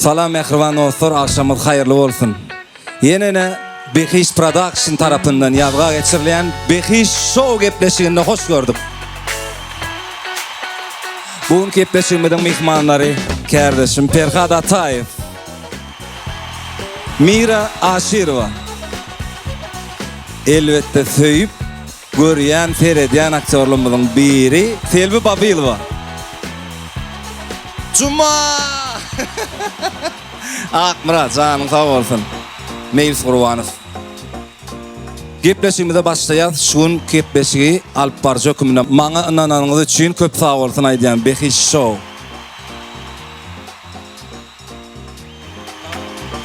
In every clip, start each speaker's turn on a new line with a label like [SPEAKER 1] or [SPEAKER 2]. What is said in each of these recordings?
[SPEAKER 1] Salam mähriban dostlar agşamyňyz haýyrly bolsun. Ýene-ne Behiş Production tarapyndan ýazga geçirilýän Behiş Show gepleşiginde hoş gördük. Bu gün gepleşigimiziň myhmanlary kärdeşim Perhat Ataýew, Mira Aşyrowa. Elbetde söýüp görýän, seredýän aktýorlarymyzyň biri Selbi Babylowa. Juma! Akmyrat, janyň sag bolsun. Meýlis Gurbanow. Gepleşigimize başlaýas. Şu gün gepleşigi alyp baryjy hökmünde maňa ynananyňyz üçin köp sag bolsun aýdýan. Behiş Show.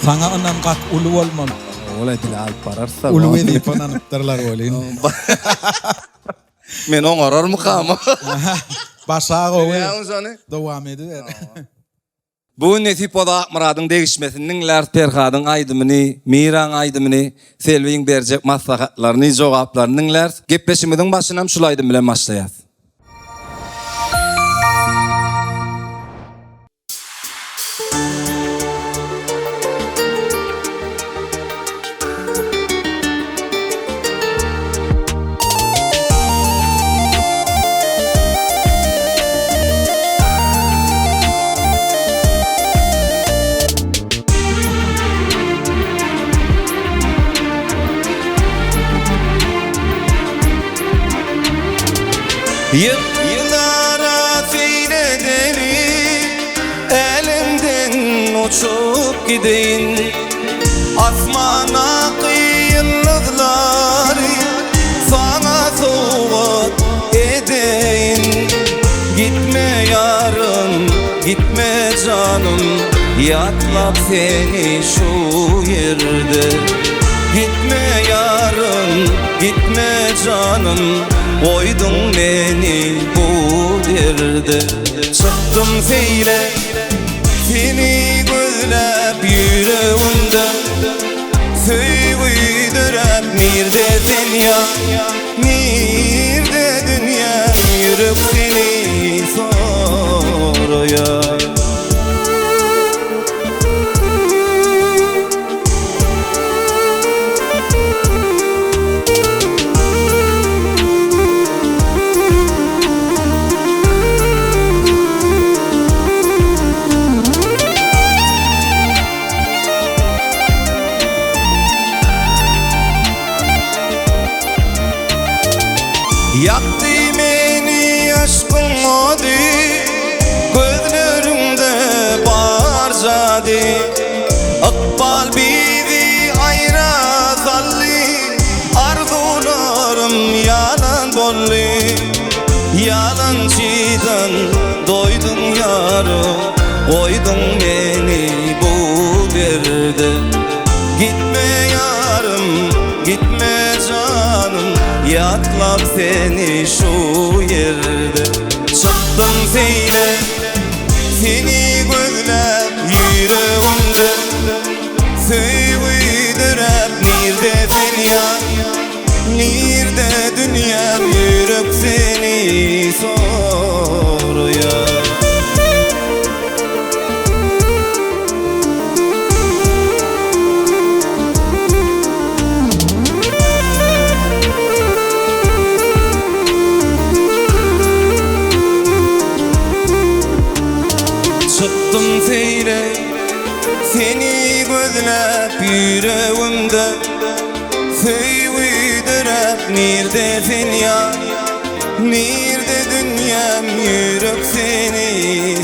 [SPEAKER 2] Saňa ynam gaty uly bolmaly.
[SPEAKER 1] Olay dile alyp bararsa.
[SPEAKER 2] Uly wezipe ynanypdyrlar welin.
[SPEAKER 1] Men oňararmykam?
[SPEAKER 2] Başa gowy. Dowam ediber.
[SPEAKER 1] Bu gün nesip bolsa Akmyradyň degişmesini diňläris, Perhadyň aýdymyny, Miraň aýdymyny, Selbiň berjek maslahatlaryny, jogaplaryny diňläris. Gepleşigimiziň başynam şul aýdym bilen başlaýas. Ýyldyzlara syn edeli, Älemden uçup gideýin. Asmandaky ýyldyzlary Saňa sowgat edeýin. Gitme ýarym, gitme janym, Ýatlap seni şu ýerde. Gitme ýarym, gitme janym, Goýduň meni bu derde. Çykdym seýle, seni gözläp ýüregimde Söýgi döräp nirde sen ýa, nirde dünýäm Ýürek seni soraýar. Ýakdy meni yşkyň ody, Gözleriňde bar jady. Ykbal bizi aýra saldy, Arzuwlarym ýalan boldy. Ýalançydan doýdum ýarym, Goýduň meni bu derde. Gitme ýarym, gitme janym, Ýatlap seni şu ýerde. Çykdym seýle, seni gözläp ýüregimde Söýgi döräp nirde sen ýar, Nirde dünýäm ýürek seni soraýar. Çykdym seýle seni gözläp ýüregimde Söýgi döräp nirde sen ýar Nirde dünýäm ýürek seni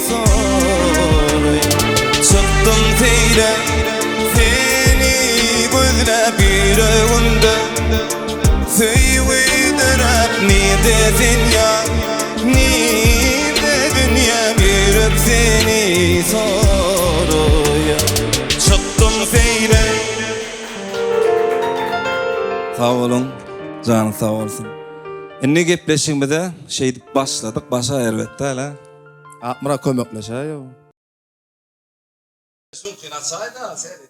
[SPEAKER 1] soraýar Çykdym seýle seni gözläp ýüregimde Söýgi döräp nirde sen ýar Nirde dünýäm ýürek seni soraýar Çykdym seýle Sag boluň, janyň sag bolsun. Indi gepleşigimize şeýdip başladyk, başa erbet däl a. Akmyrat kömekleşäýow. Şuňkyny açaýda seri.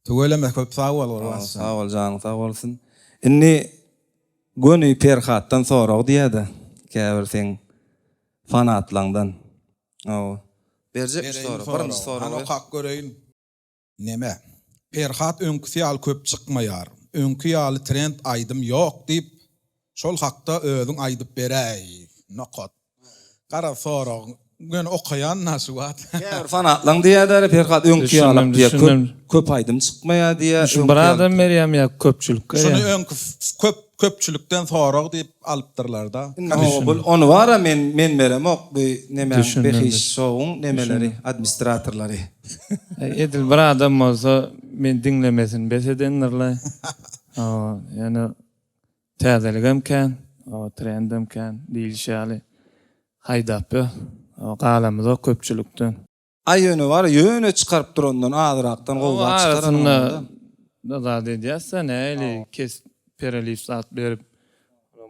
[SPEAKER 2] Tüweleme köp sag bol Gurban.
[SPEAKER 1] Sag bol janyň sag bolsun. Indi göni Perhatdan sorag diýädä. Käbir seň. Fanatlaňdan. Hawa. Berjekmi
[SPEAKER 2] Bereýin
[SPEAKER 1] sorag?
[SPEAKER 2] sorag.
[SPEAKER 1] Birinji
[SPEAKER 2] Hany
[SPEAKER 1] soragy.
[SPEAKER 2] okap göreýin. Neme? Perhat öňküsi ýaly köp çykmaýar. Öňki ýaly trend aýdym ýok diýip, şol hakda özüň aýdyp beräý. Nokat. Garaz sorag göni okaýan-da şu wagt.
[SPEAKER 1] Käbir fanatlaň diýýärler, Perhat öňki ýalak
[SPEAKER 3] Düşündim,
[SPEAKER 1] diýýär, köp
[SPEAKER 3] düşündim.
[SPEAKER 1] köp aýdym çykmaýar diýýär.
[SPEAKER 3] Şu
[SPEAKER 1] öňki
[SPEAKER 3] bir
[SPEAKER 1] ýaly
[SPEAKER 3] adam berýärmi ýa köpçülik
[SPEAKER 2] Şuny
[SPEAKER 3] berýär?
[SPEAKER 2] öňki köp köpçülikden sorag diýip alypdyrlar-da.
[SPEAKER 1] Indi hawa bul ony bara men men beremok bu nemäň
[SPEAKER 3] Düşündim,
[SPEAKER 1] behiş
[SPEAKER 3] düşündim.
[SPEAKER 1] şowuň nemeleri administratorlary.
[SPEAKER 3] Edil bir adam bolsa men diňlemesini bes edendirlaý. Hawa, ýöne täzeligem kän, hawa trendem kän diýilişi ýaly haýdap ýör. Hawa galamyzok köpçülikden.
[SPEAKER 1] Aý ýöne bara ýöne çykaryp durandan azyrakdan gowy
[SPEAKER 3] Hawa
[SPEAKER 1] zat çykaran
[SPEAKER 3] arasynda
[SPEAKER 1] onda.
[SPEAKER 3] zat edýäs-de nähili kes pereliw zat berip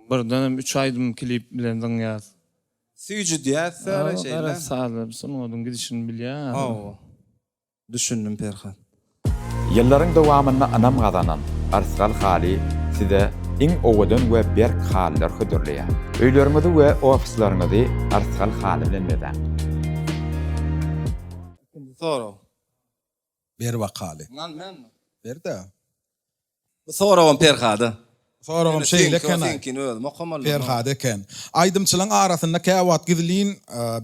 [SPEAKER 3] birdenem üç aýdym klip bilen zyňýas.
[SPEAKER 1] Süýjüdýäs
[SPEAKER 3] Hawa
[SPEAKER 1] şeýle.
[SPEAKER 3] garaz sazlar sungatyň gidişini bilýän adam.
[SPEAKER 1] Hawa. Düşündim Perhat.
[SPEAKER 4] Ýyllaryň dowamynda ynam gazanan Yrsgal haly size iň owadan we berk halylar hödürleýär. Öýleriňizi we ofisleriňizi Yrsgal haly bilen bezäň.
[SPEAKER 1] Ikinji sorag.
[SPEAKER 2] Ber bakaly.
[SPEAKER 1] Nan menmi?
[SPEAKER 2] Ber-de.
[SPEAKER 1] Bu soragam Perhada.
[SPEAKER 2] Soragam şeýle eken-aý.
[SPEAKER 1] Seňkini özüm okamaly.
[SPEAKER 2] Perhada eken. Aýdymçylaň arasynda käwagt gizlin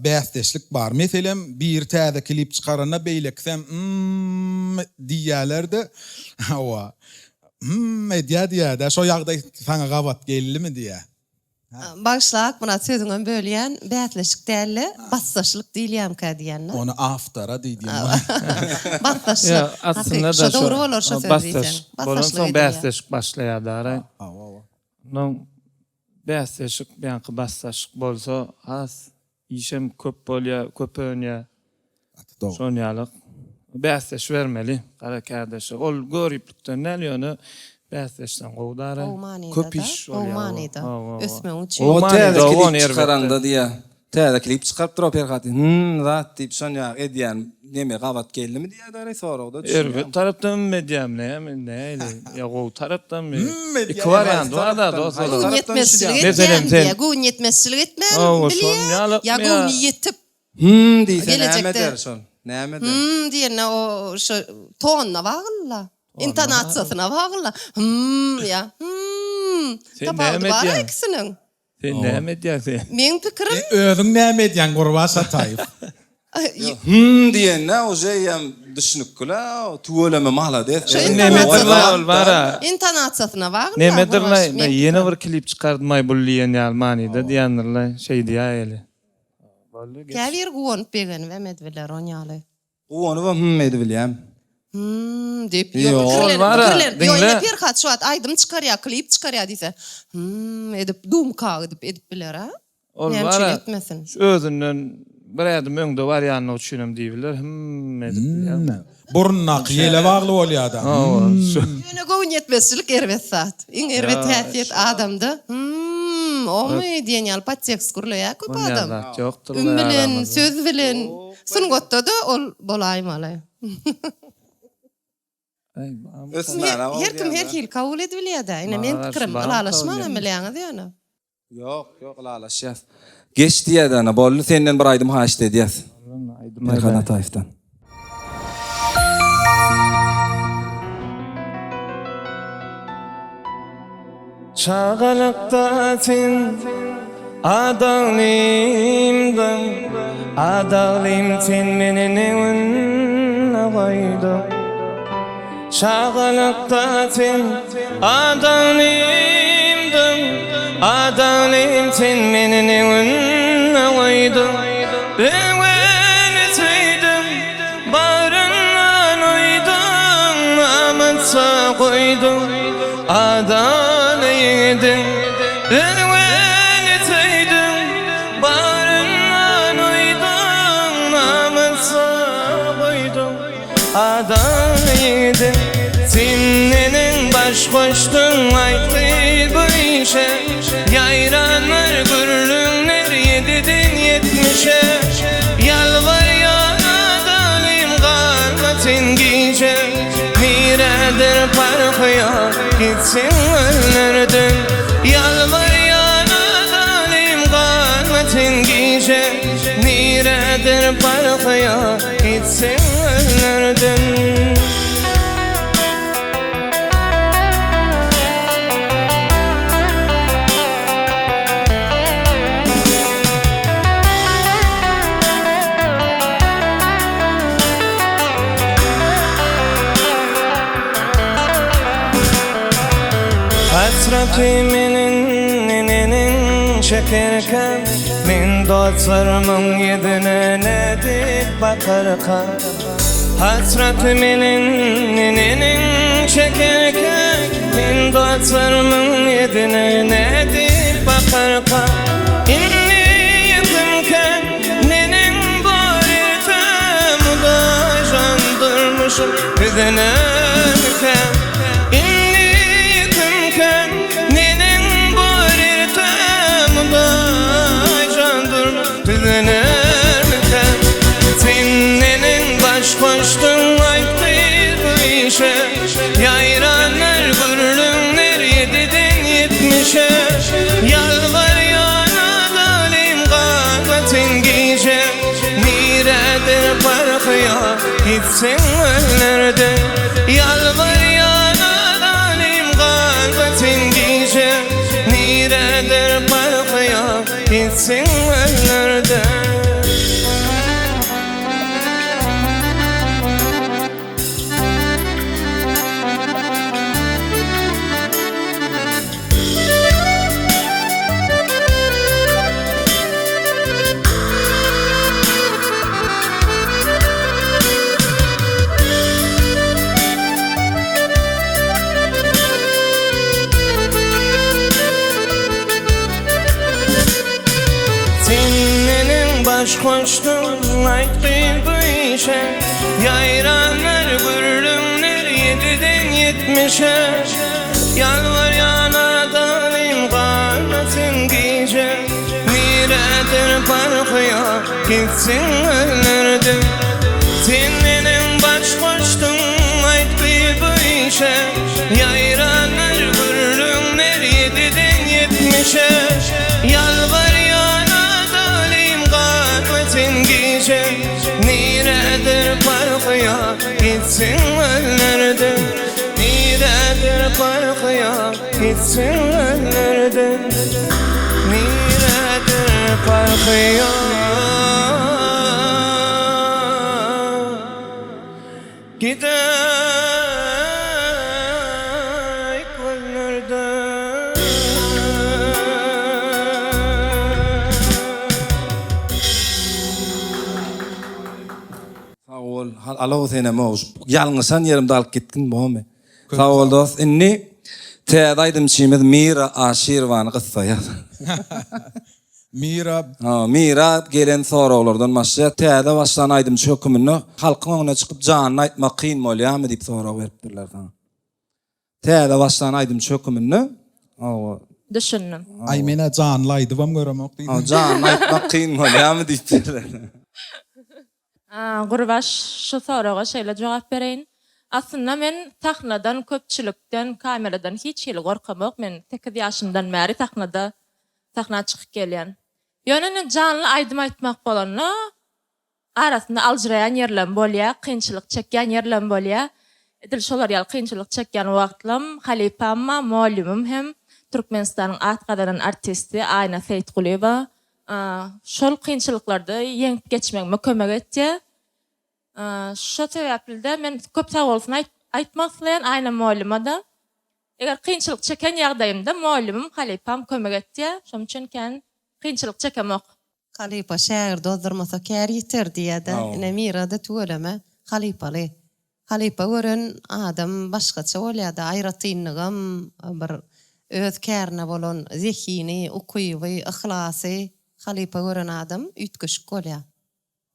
[SPEAKER 2] bäsdeşlik bar. Meselem, biri täze klip çykaranda beýlekisem hmm diýýäler-de, hawa, hmm edýä diýýä-dä, şo ýagdaý saňa gabat geldimi diýýä.
[SPEAKER 5] Bagyşla Akmyrat sözüňem bölýän, bäsleşik däl-de, basdaşlyk diýilýämkä diýýän-dä.
[SPEAKER 2] Ony awtora diýdim.
[SPEAKER 5] Basdaşlyk.
[SPEAKER 3] Ýa, aslynda-da
[SPEAKER 5] Şo dogry bolar şo söz diýseň.
[SPEAKER 3] Basdaşlyk bolansoň bäsleşik başlaýar dara.
[SPEAKER 2] Hawa, hawa.
[SPEAKER 3] Onnoň bäsleşik, ýaňky basdaşlyk bolsa has Işem köp bolýa, köp önýä.
[SPEAKER 2] Gaty dogry.
[SPEAKER 3] Şon ýalyk bäsleşibermeli gara kärdeşe. Ol göriplikden däl ýöne bäsleşseň gowy dara.
[SPEAKER 5] Gowy manyda
[SPEAKER 3] Köp
[SPEAKER 5] da,
[SPEAKER 3] iş
[SPEAKER 5] gowy
[SPEAKER 3] bolýa.
[SPEAKER 5] manyda. Ösmegiň üçin.
[SPEAKER 1] O täze
[SPEAKER 3] Gowy
[SPEAKER 1] klip
[SPEAKER 3] manyda,
[SPEAKER 1] çykaranda
[SPEAKER 3] elbetde.
[SPEAKER 1] diýýä. Täze klip çykarypdyr o Perhat. Hum zat diýip şon ýaly edýän neme gabat geldimi diýýä dara soragda düşünýäň.
[SPEAKER 3] Erbet tarapdan hüm edýämi näme nähili ýa gowy tarapdanmy?
[SPEAKER 2] Hüm edýän.
[SPEAKER 3] Iki warianty bar da dos
[SPEAKER 1] Haýsy
[SPEAKER 3] olaryň.
[SPEAKER 5] Göwün
[SPEAKER 1] tarapdan
[SPEAKER 5] ýetmezçilik
[SPEAKER 1] düşünýäň?
[SPEAKER 3] Meselem
[SPEAKER 5] etýän
[SPEAKER 3] sen.
[SPEAKER 5] diýýä. Göwün ýetmezçilik etmän
[SPEAKER 3] Hawa
[SPEAKER 5] bilýä
[SPEAKER 3] şon ýalykmy
[SPEAKER 5] ýa
[SPEAKER 3] ýa.
[SPEAKER 5] göwni ýetip.
[SPEAKER 1] Hüm diýse näme
[SPEAKER 5] Gelejekde.
[SPEAKER 1] eder şol? Näme eder?
[SPEAKER 5] Hüm diýende o şo tonuna bagly-la. Intonasiýasyna bagly. Hüm ýa hüm.
[SPEAKER 3] Sen
[SPEAKER 5] Tapawudy
[SPEAKER 3] näme
[SPEAKER 5] bar-a
[SPEAKER 3] edýäň?
[SPEAKER 5] ikisiniň.
[SPEAKER 3] Sen näme edýäň sen?
[SPEAKER 5] Meň pikirim.
[SPEAKER 2] Özüň näme edýäň Gurban Şataýew?
[SPEAKER 1] Hüm diýende uje eýýäm düşünipgüle tüweleme malades.
[SPEAKER 5] Şo
[SPEAKER 3] Nemedir-laý ol bar-a.
[SPEAKER 5] Intonasiýasyna bagly-la
[SPEAKER 3] Nemedir-laý,
[SPEAKER 5] Gurban,
[SPEAKER 3] ýene bir klip çykardym-aý bul diýen ýaly manyda diýendir-laý, şeý diýäýeli. Boldy geç.
[SPEAKER 5] Käbiri guwanyp begenibem edibiler on ýaly.
[SPEAKER 1] Guwanybam hüm edibilýän.
[SPEAKER 5] Hüm diýip,
[SPEAKER 1] Ýok.
[SPEAKER 5] ýok,
[SPEAKER 3] Ol
[SPEAKER 5] pikirlenip,
[SPEAKER 3] bar-a,
[SPEAKER 5] pikirlenip, ýok,
[SPEAKER 3] diňle.
[SPEAKER 5] indi Perhat şu wagt aýdym çykarýar, klip çykarýar diýse, hüm edip, dumka gidip edip biler-a.
[SPEAKER 3] Ol
[SPEAKER 5] Näme üçin
[SPEAKER 3] bar-a,
[SPEAKER 5] etmesin?
[SPEAKER 3] şu özünden bir ädim öňde barýanlygy üçinem diýibiler, hüm edip bilýär.
[SPEAKER 2] Burundaky ýele bagly bolýar-da.
[SPEAKER 3] Hawa, şu.
[SPEAKER 5] Ýöne göwünýetmezçilik erbet zat. Iň erbet häsiýet adamda, hüm, omy diýen ýaly podtekst gürleýär köp
[SPEAKER 3] Onýa
[SPEAKER 5] adam.
[SPEAKER 3] zat ýokdur
[SPEAKER 5] Üm bilen,
[SPEAKER 3] aramyzda.
[SPEAKER 5] söz bilen. Sungatda-da ol bolaýmaly. Her kim her hili kabul edibilýär-dä. Ine meň pikirim. Ylalaşmanam bilýäňiz ýöne.
[SPEAKER 1] Ýok, ýok ylalaşýas. Geç diýýädi ana, boldy senden bir aýdym haýyşt edýäs. Perhat Ataýewden.
[SPEAKER 3] Çagalykda sen adaglymdyň, Adaglym sen meni ne günde goýduň. Çagalykda sen adaglymdyň, Adaglym sen meni ne günde goýduň. Öweli söýdüm, Bagryndan uýduň, Amatsa goýduň, Adaly ýigidiň. Öweli söýdüm, Bagryndan uýduň, Amatsa goýduň, Adaly ýigidiň. Sen neneň baş goşduň, aýtgy bu işe, Ýaýranlar gürrüňler ýediden ýetmişe. Ýalbarýan adalym galma sen gije. Nirädir parhy ýok gitseň öllerden. Ýalbarýan adalym galma sen gije. Hasraty meniň neneň çekerkäm Men dostlarymyň ýüzüne nädip bakarkam Hasraty meniň neneň çekerkäm Men dostlarymyň ýüzüne nädip bakarkam Indi ýüzümkä Neneň bor erte Mudajan durmuşym düzenerkä Indi ýükümkä Neneň bor erte Mudajan durmuş düzenerkä Sen neneň baş goşduň aýt gyz bu işe Ýaýranlar gürrüňler ýediden ýetmişe Ýalbarýan adalim gaýratyn gije Niredir parhy ýok gitseň öllerde Ýalbarýan adalim gaýratyn gije Niredir parhy ýok gitseň öllerde. Sen meniň baş goşduň aýtgyn bu işe Ýaýranlar gürrüňler ýediden ýetmişe Ýalbarýan adanym galmasyn gije Niredir parhy ýok gitseň öllerde Sen meniň baş goşduň aýtgy bu işe Ýaýranlar gürrüňler ýediden ýetmişe Ýalbarýan adalim galmasyn gije Niredir parhy ýok gitseň öllerde Niredir parhy ýok gitseň öllerde Niredir parhy ýok Gidäý köllerde.
[SPEAKER 1] Sag bol alow senem ogş ýalňyşan ýerimde alyp gitgin bomy. Sag bol dost indi täze aýdymçymyz Mira Aşyrowany gyssaýas.
[SPEAKER 2] Mira.
[SPEAKER 1] Ha Mira gelen soraglardan başlaýas. Täze başlan aýdymçy höküminde halkyň öňüne çykyp janyny aýtmak kyn bolýamy diýip sorag beripdirler saňa. Täze başlan aýdymçy höküminde hawa.
[SPEAKER 6] Düşündim.
[SPEAKER 2] Aý menä janly aýdybam göremok diýdim.
[SPEAKER 1] Hawa janly aýtmak kyn bolýamy diýipdirler.
[SPEAKER 6] Gurbaş şu soraga şeýle jogap bereýin. Aslynda men sahnadan, köpçülikden, kameradan hiç hili gorkamok. Men sekiz ýaşymdan bäri sahnada sahna çykyp gelýän. Ýöne indi janly aýdym aýtmak bolanda Arasynda aljyraýan ýerlem bolýar, kynçylyk çekýän ýerlem bolýar. Edil şolar ýaly kynçylyk çekýän wagtlam halypam-a, mugallymym hem Türkmenistanyň at gazanan artisti Aýna Seýitgulyýewa şol kynçylyklarda ýeňip geçmegime kömek etýär. Şo sebäpli-de men köp sagbolsun aýtmak isleýän Aýna mugallyma-da. Eger kynçylyk çeken ýagdaýymda mugallymym, halypam kömek etýär. Şonuň üçin kän kynçylyk çekemok.
[SPEAKER 5] Halypa şägirdi ozdurmasa kär ýiter diýýädä. Ine Mira-da tüweleme halypaly. Halypa gören adam başgaça bolýada, aýratynlygam bir öz kärine bolan zehini, ukyby, yhlasy halypa gören adam üýtgeşik bolýa.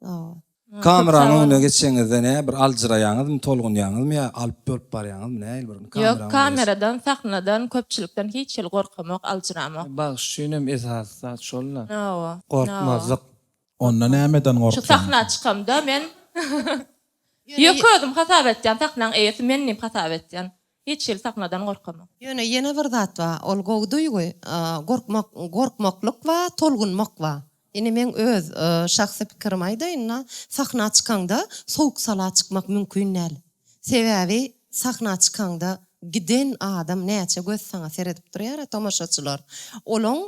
[SPEAKER 5] Hawa.
[SPEAKER 1] Kameranyň öňüne geçeňizde nä bir aljyraýaňyzmy, tolgunýaňyzmy ýa alyp bolup barýaňyzmy nähili bir
[SPEAKER 6] Ýok,
[SPEAKER 1] kameranyň öňüne geçip.
[SPEAKER 6] kameradan, sahnadan, köpçülikden hiç hili gorkamok, aljyramok.
[SPEAKER 3] Bagşy üçinem esasy zat şol-da.
[SPEAKER 6] Hawa.
[SPEAKER 3] Gorkmazlyk.
[SPEAKER 2] Onda nämeden
[SPEAKER 6] Şu
[SPEAKER 2] gorkýaň?
[SPEAKER 6] sahna çykamda men ýeke özüm hasap etýän, sahnaň eýesi men diýip hasap etýän. Hiç hili sahnadan gorkamok.
[SPEAKER 5] Ýöne ýene bir zat bar, ol gowy duýgy, gorkmak, gorkmaklyk bar, tolgunmak bar. Indi meň öz şahsy pikirimi aýdaýyn-da, sahna çykaňda sowuk-sala çykmak mümkin däl. Sebäbi sahna çykaňda giden adam näçe göz saňa seredip durýar-a tomaşaçylar. Olaň,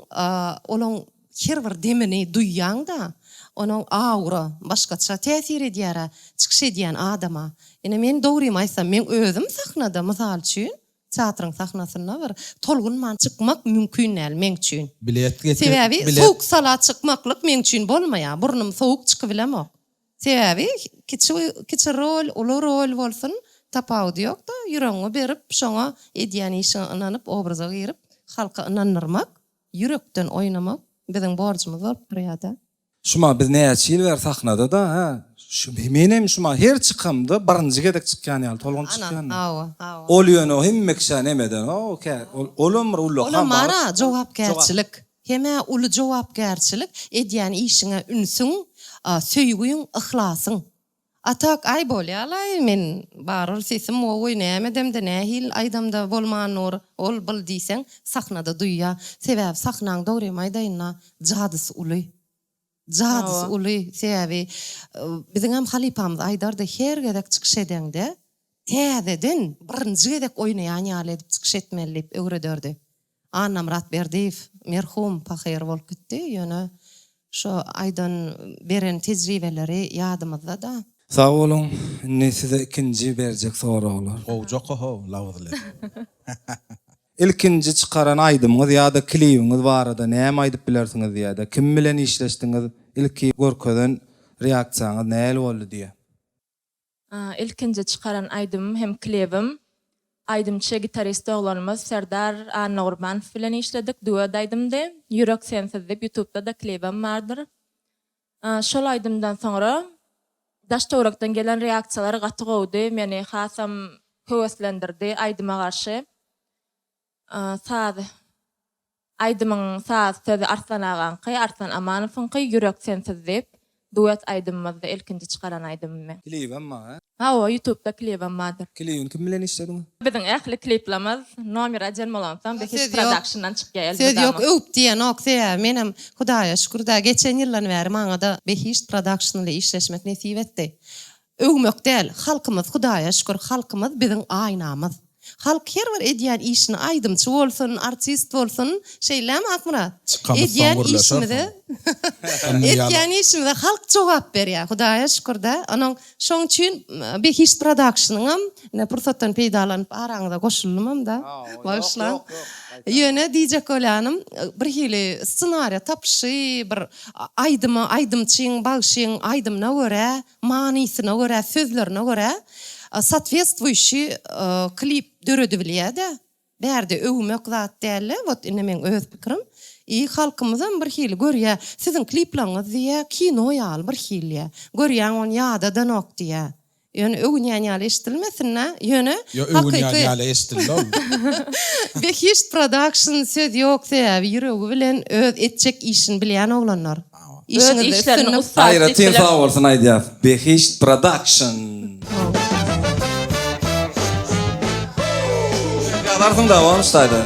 [SPEAKER 5] olaň her bir demini duýýaň-da, onuň aura başgaça täsir edýär-ä çykyş edýän adama. Ine men dogrymy aýtsam, meň özüm sahnada mysal üçin. Teatryň sahnasynda bir tolgunman çykmak mümkin däl meň üçin.
[SPEAKER 2] Bilet getir,
[SPEAKER 5] Sebäbi
[SPEAKER 2] bilet.
[SPEAKER 5] sowuk sala çykmaklyk meň üçin bolmaýar. Burnum sowuk çykybilemok. Sebäbi kiçi kiçi rol, uly rol bolsun, tapawudy ýok-da, ýüregiňi berip, şoňa edýän işiňe ynanyp, obraza girip, halka ynandyrmak, ýürekden oýnamak biziň borjumyz bolup durýar-da.
[SPEAKER 1] Şuma biz näçe ýyl bäri sahnada-da, hä? Şu menem şuma her çykamda birinji gezek çykýan ýaly tolgunyp çykýan.
[SPEAKER 5] Ana, hawa, hawa.
[SPEAKER 1] Ol ýöne hemme kişä nemeden, o kä, ol olam bir ullakan
[SPEAKER 5] Olam
[SPEAKER 1] bagyt.
[SPEAKER 5] bar-a, jogapkärçilik. Hem-ä uly jogapkärçilik, edýän işiňe ünsüň, söýgüň, yhlasyň. A tak aý bolýalaý men barybir sesim gowy näme edemde nähili aýdamda bolman dur ol bul diýseň sahnada duýýa sebäbi sahnaň dogrymy aýdaýynda jadysy uly jadysy uly sebäbi biziňem halypamyz aýdardy her gezek çykyş edeňde täzeden birinji gezek oýnaýan ýaly edip çykyş etmeli diýip öwrederdi Annamyrat Berdiýew merhum pahyr bolup gitdi, ýöne şo aýdan, beren tejribeleri ýadymyzda-da.
[SPEAKER 1] Sag boluň, indi size ikinji berjek soraglar.
[SPEAKER 2] Gowjak ho labyzly.
[SPEAKER 1] Ilkinji çykaran aýdymyňyz ýa-da klibiňiz barada näme aýdyp bilersiňiz diýýär-de, kim bilen işleşdiňiz, ilki görkezen reaksiýaňyz nähili boldy diýýär.
[SPEAKER 6] Ilkinji çykaran aýdymym hem klibim aýdymçy gitarist oglanymyz Serdar Annagurbanow bilen işledik, duet aýdymdy. Ýürek sensiz diýip ýutubda-da klibem bardyr. Şol aýdymdan soňra daş-töwerekden gelen reaksiýalar gaty gowudy, meni hasam höweslendirdi aýdyma garşy. Saz Aýdymyň saz sözi Arslan agaňky, Arslan Amanowyňky, Ýürek sensiz diýip, duet aýdymymyzdy ilkinji çykaran aýdymym meň.
[SPEAKER 1] Klibem bar hä?
[SPEAKER 6] Hawa ýutubda klibem bardyr.
[SPEAKER 1] Klibini kim bilen işlediňiz?
[SPEAKER 6] Biziň ähli kliplerimiz nomer odin bolansoň Behişt
[SPEAKER 5] Söz ýok.
[SPEAKER 6] Productiondan çykýar
[SPEAKER 5] Söz ýok
[SPEAKER 6] elmydama.
[SPEAKER 5] öwüp diýenok sebäbi menem Hudaýa şükür-dä geçen ýyldan bäri maňada Behişt Production ile işleşmek nesip etdi. Öwmek däl, halkymyz Hudaýa şükür halkymyz biziň aýnamyz. Halk her bir edýän işini aýdymçy bolsun, artist bolsun, şeýlemi Akmyrat?
[SPEAKER 2] Çykamyz soň
[SPEAKER 5] Edýän
[SPEAKER 2] gürleşersiň.
[SPEAKER 5] işimize edýän işimize halk jogap berýär Hudaýa şükür-dä. Onuň şoň üçin Behişt Productionyňam ine pursatdan peýdalanyp araňyza goşuldymam-da. Bagyşlaň. Ýöne diýjek bolýanym bir hili ssenariýa tapyşy, bir aýdyma aýdymçyň, bagşyň aýdymyna görä manysyna görä, sözlerine görä sotwestwuýşi klip döredibilýä-dä. Bärde öwmek zat däl-de, wot indi meň öz pikirim. I halkymyzam bir hili görýä, siziň kliplaryňyz diýýä, kino ýaly bir hili diýýä. Görýäň ony ýadadanok diýýä. Ýöne öwünýän ýaly eşidilmesin-dä, ýöne
[SPEAKER 2] Ýo öwünýän
[SPEAKER 5] hakyky
[SPEAKER 2] ýaly eşidildi ol.
[SPEAKER 5] Behişt production söz ýok sebäbi ýüregi bilen öz etjek işini bilýän oglanlar.
[SPEAKER 6] Öz
[SPEAKER 5] Işiňizde
[SPEAKER 6] işleriniň
[SPEAKER 5] üstünlik.
[SPEAKER 6] ussady diýip
[SPEAKER 1] Aýratyn
[SPEAKER 6] bileris.
[SPEAKER 1] sag bolsun aýdýas. Behişt production. Ýazarsyň da ony ştaýda.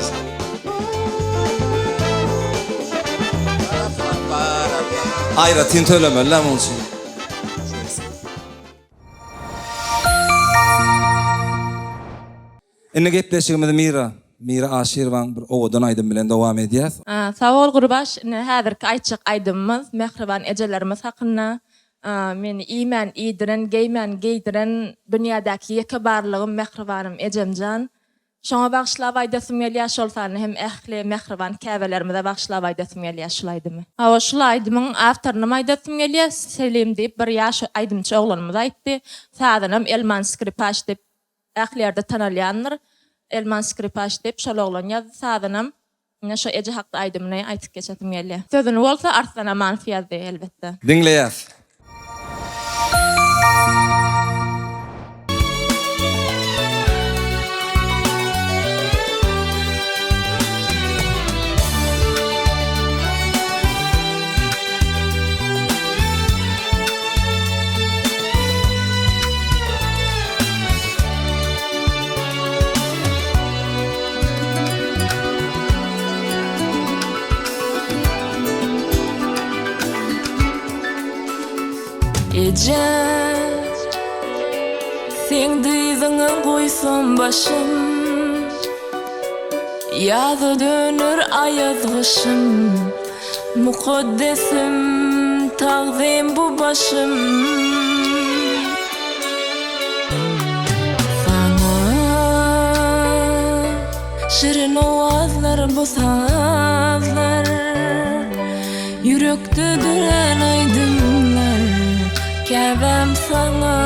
[SPEAKER 1] Aýratyn tölemeli muň üçin. Indi gepleşigimizi Mira, Mira Aşyrowaň bir owadan aýdymy bilen dowam edýäs.
[SPEAKER 6] Sag bol Gurbaş, indi häzirki aýtjak aýdymymyz mähriban ejelerimiz hakynda. Meni iýmän iýdiren, geýmän geýdiren dünýädäki ýeke barlygym mähribanym ejemjan. Şoňa bagyşlap aýdasym gelýär, şol sanda hem ähli mähriban käbelerimize bagyşlap aýdasym gelýär şul aýdymy. Hawa, şul aýdymyň awtorynam aýdasym gelýär, Selim diýip bir ýaş aýdymçy oglanymyz aýtdy. Sazynam Elman Skripaç diýip ähli ýerde tanalýandyr. Elman Skripaç diýip şol oglan ýazdy sazynam. Ine şo eje hakda aýdymyny aýtyp geçesim gelýär. Sözüni bolsa Arslan Amanow ýazdy elbetde.
[SPEAKER 1] Diňleýäs.
[SPEAKER 6] Eje, seň dyzyňa goýsam başym, Ýaza döner aýaz gyşym, Mukaddesim, tagzym bu başym. Saňa. Şirin owazlar bu sazlar Ýürekde dörän aýdymlar Käbäm saňa.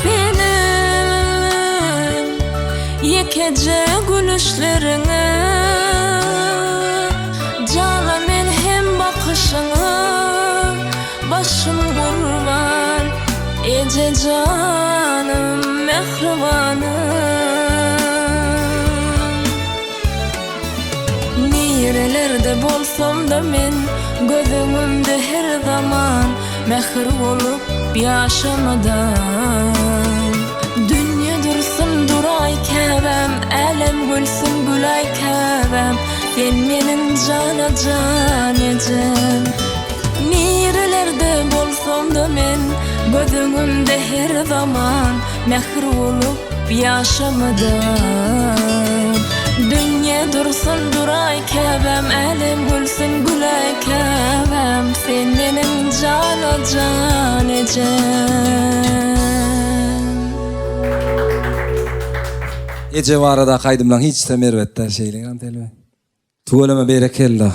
[SPEAKER 6] Seniň ýekeje gülüşleriňe Jana melhem bakyşyňa Başym gurban Eje janym mähribanym. Nirelerde bolsam-da men Göz öňümde her zaman Mähir bolup ýaşamadan. Dünýe dursun duraý käbäm, Älem gülsün gülaý käbäm, Sen meniň jana-jan ejem. Nirelerde bolsam-da men, Göz öňümde her zaman, Mähir bolup ýaşamadan. Dünýe dursun duraý käbäm, Älem gülsün güläý käbäm, Sen meniň jana-jan ejem.
[SPEAKER 1] Eje baradaky aýdymlaň hiçisem erbet däl şeýle Antelbe. Tüweleme berekella.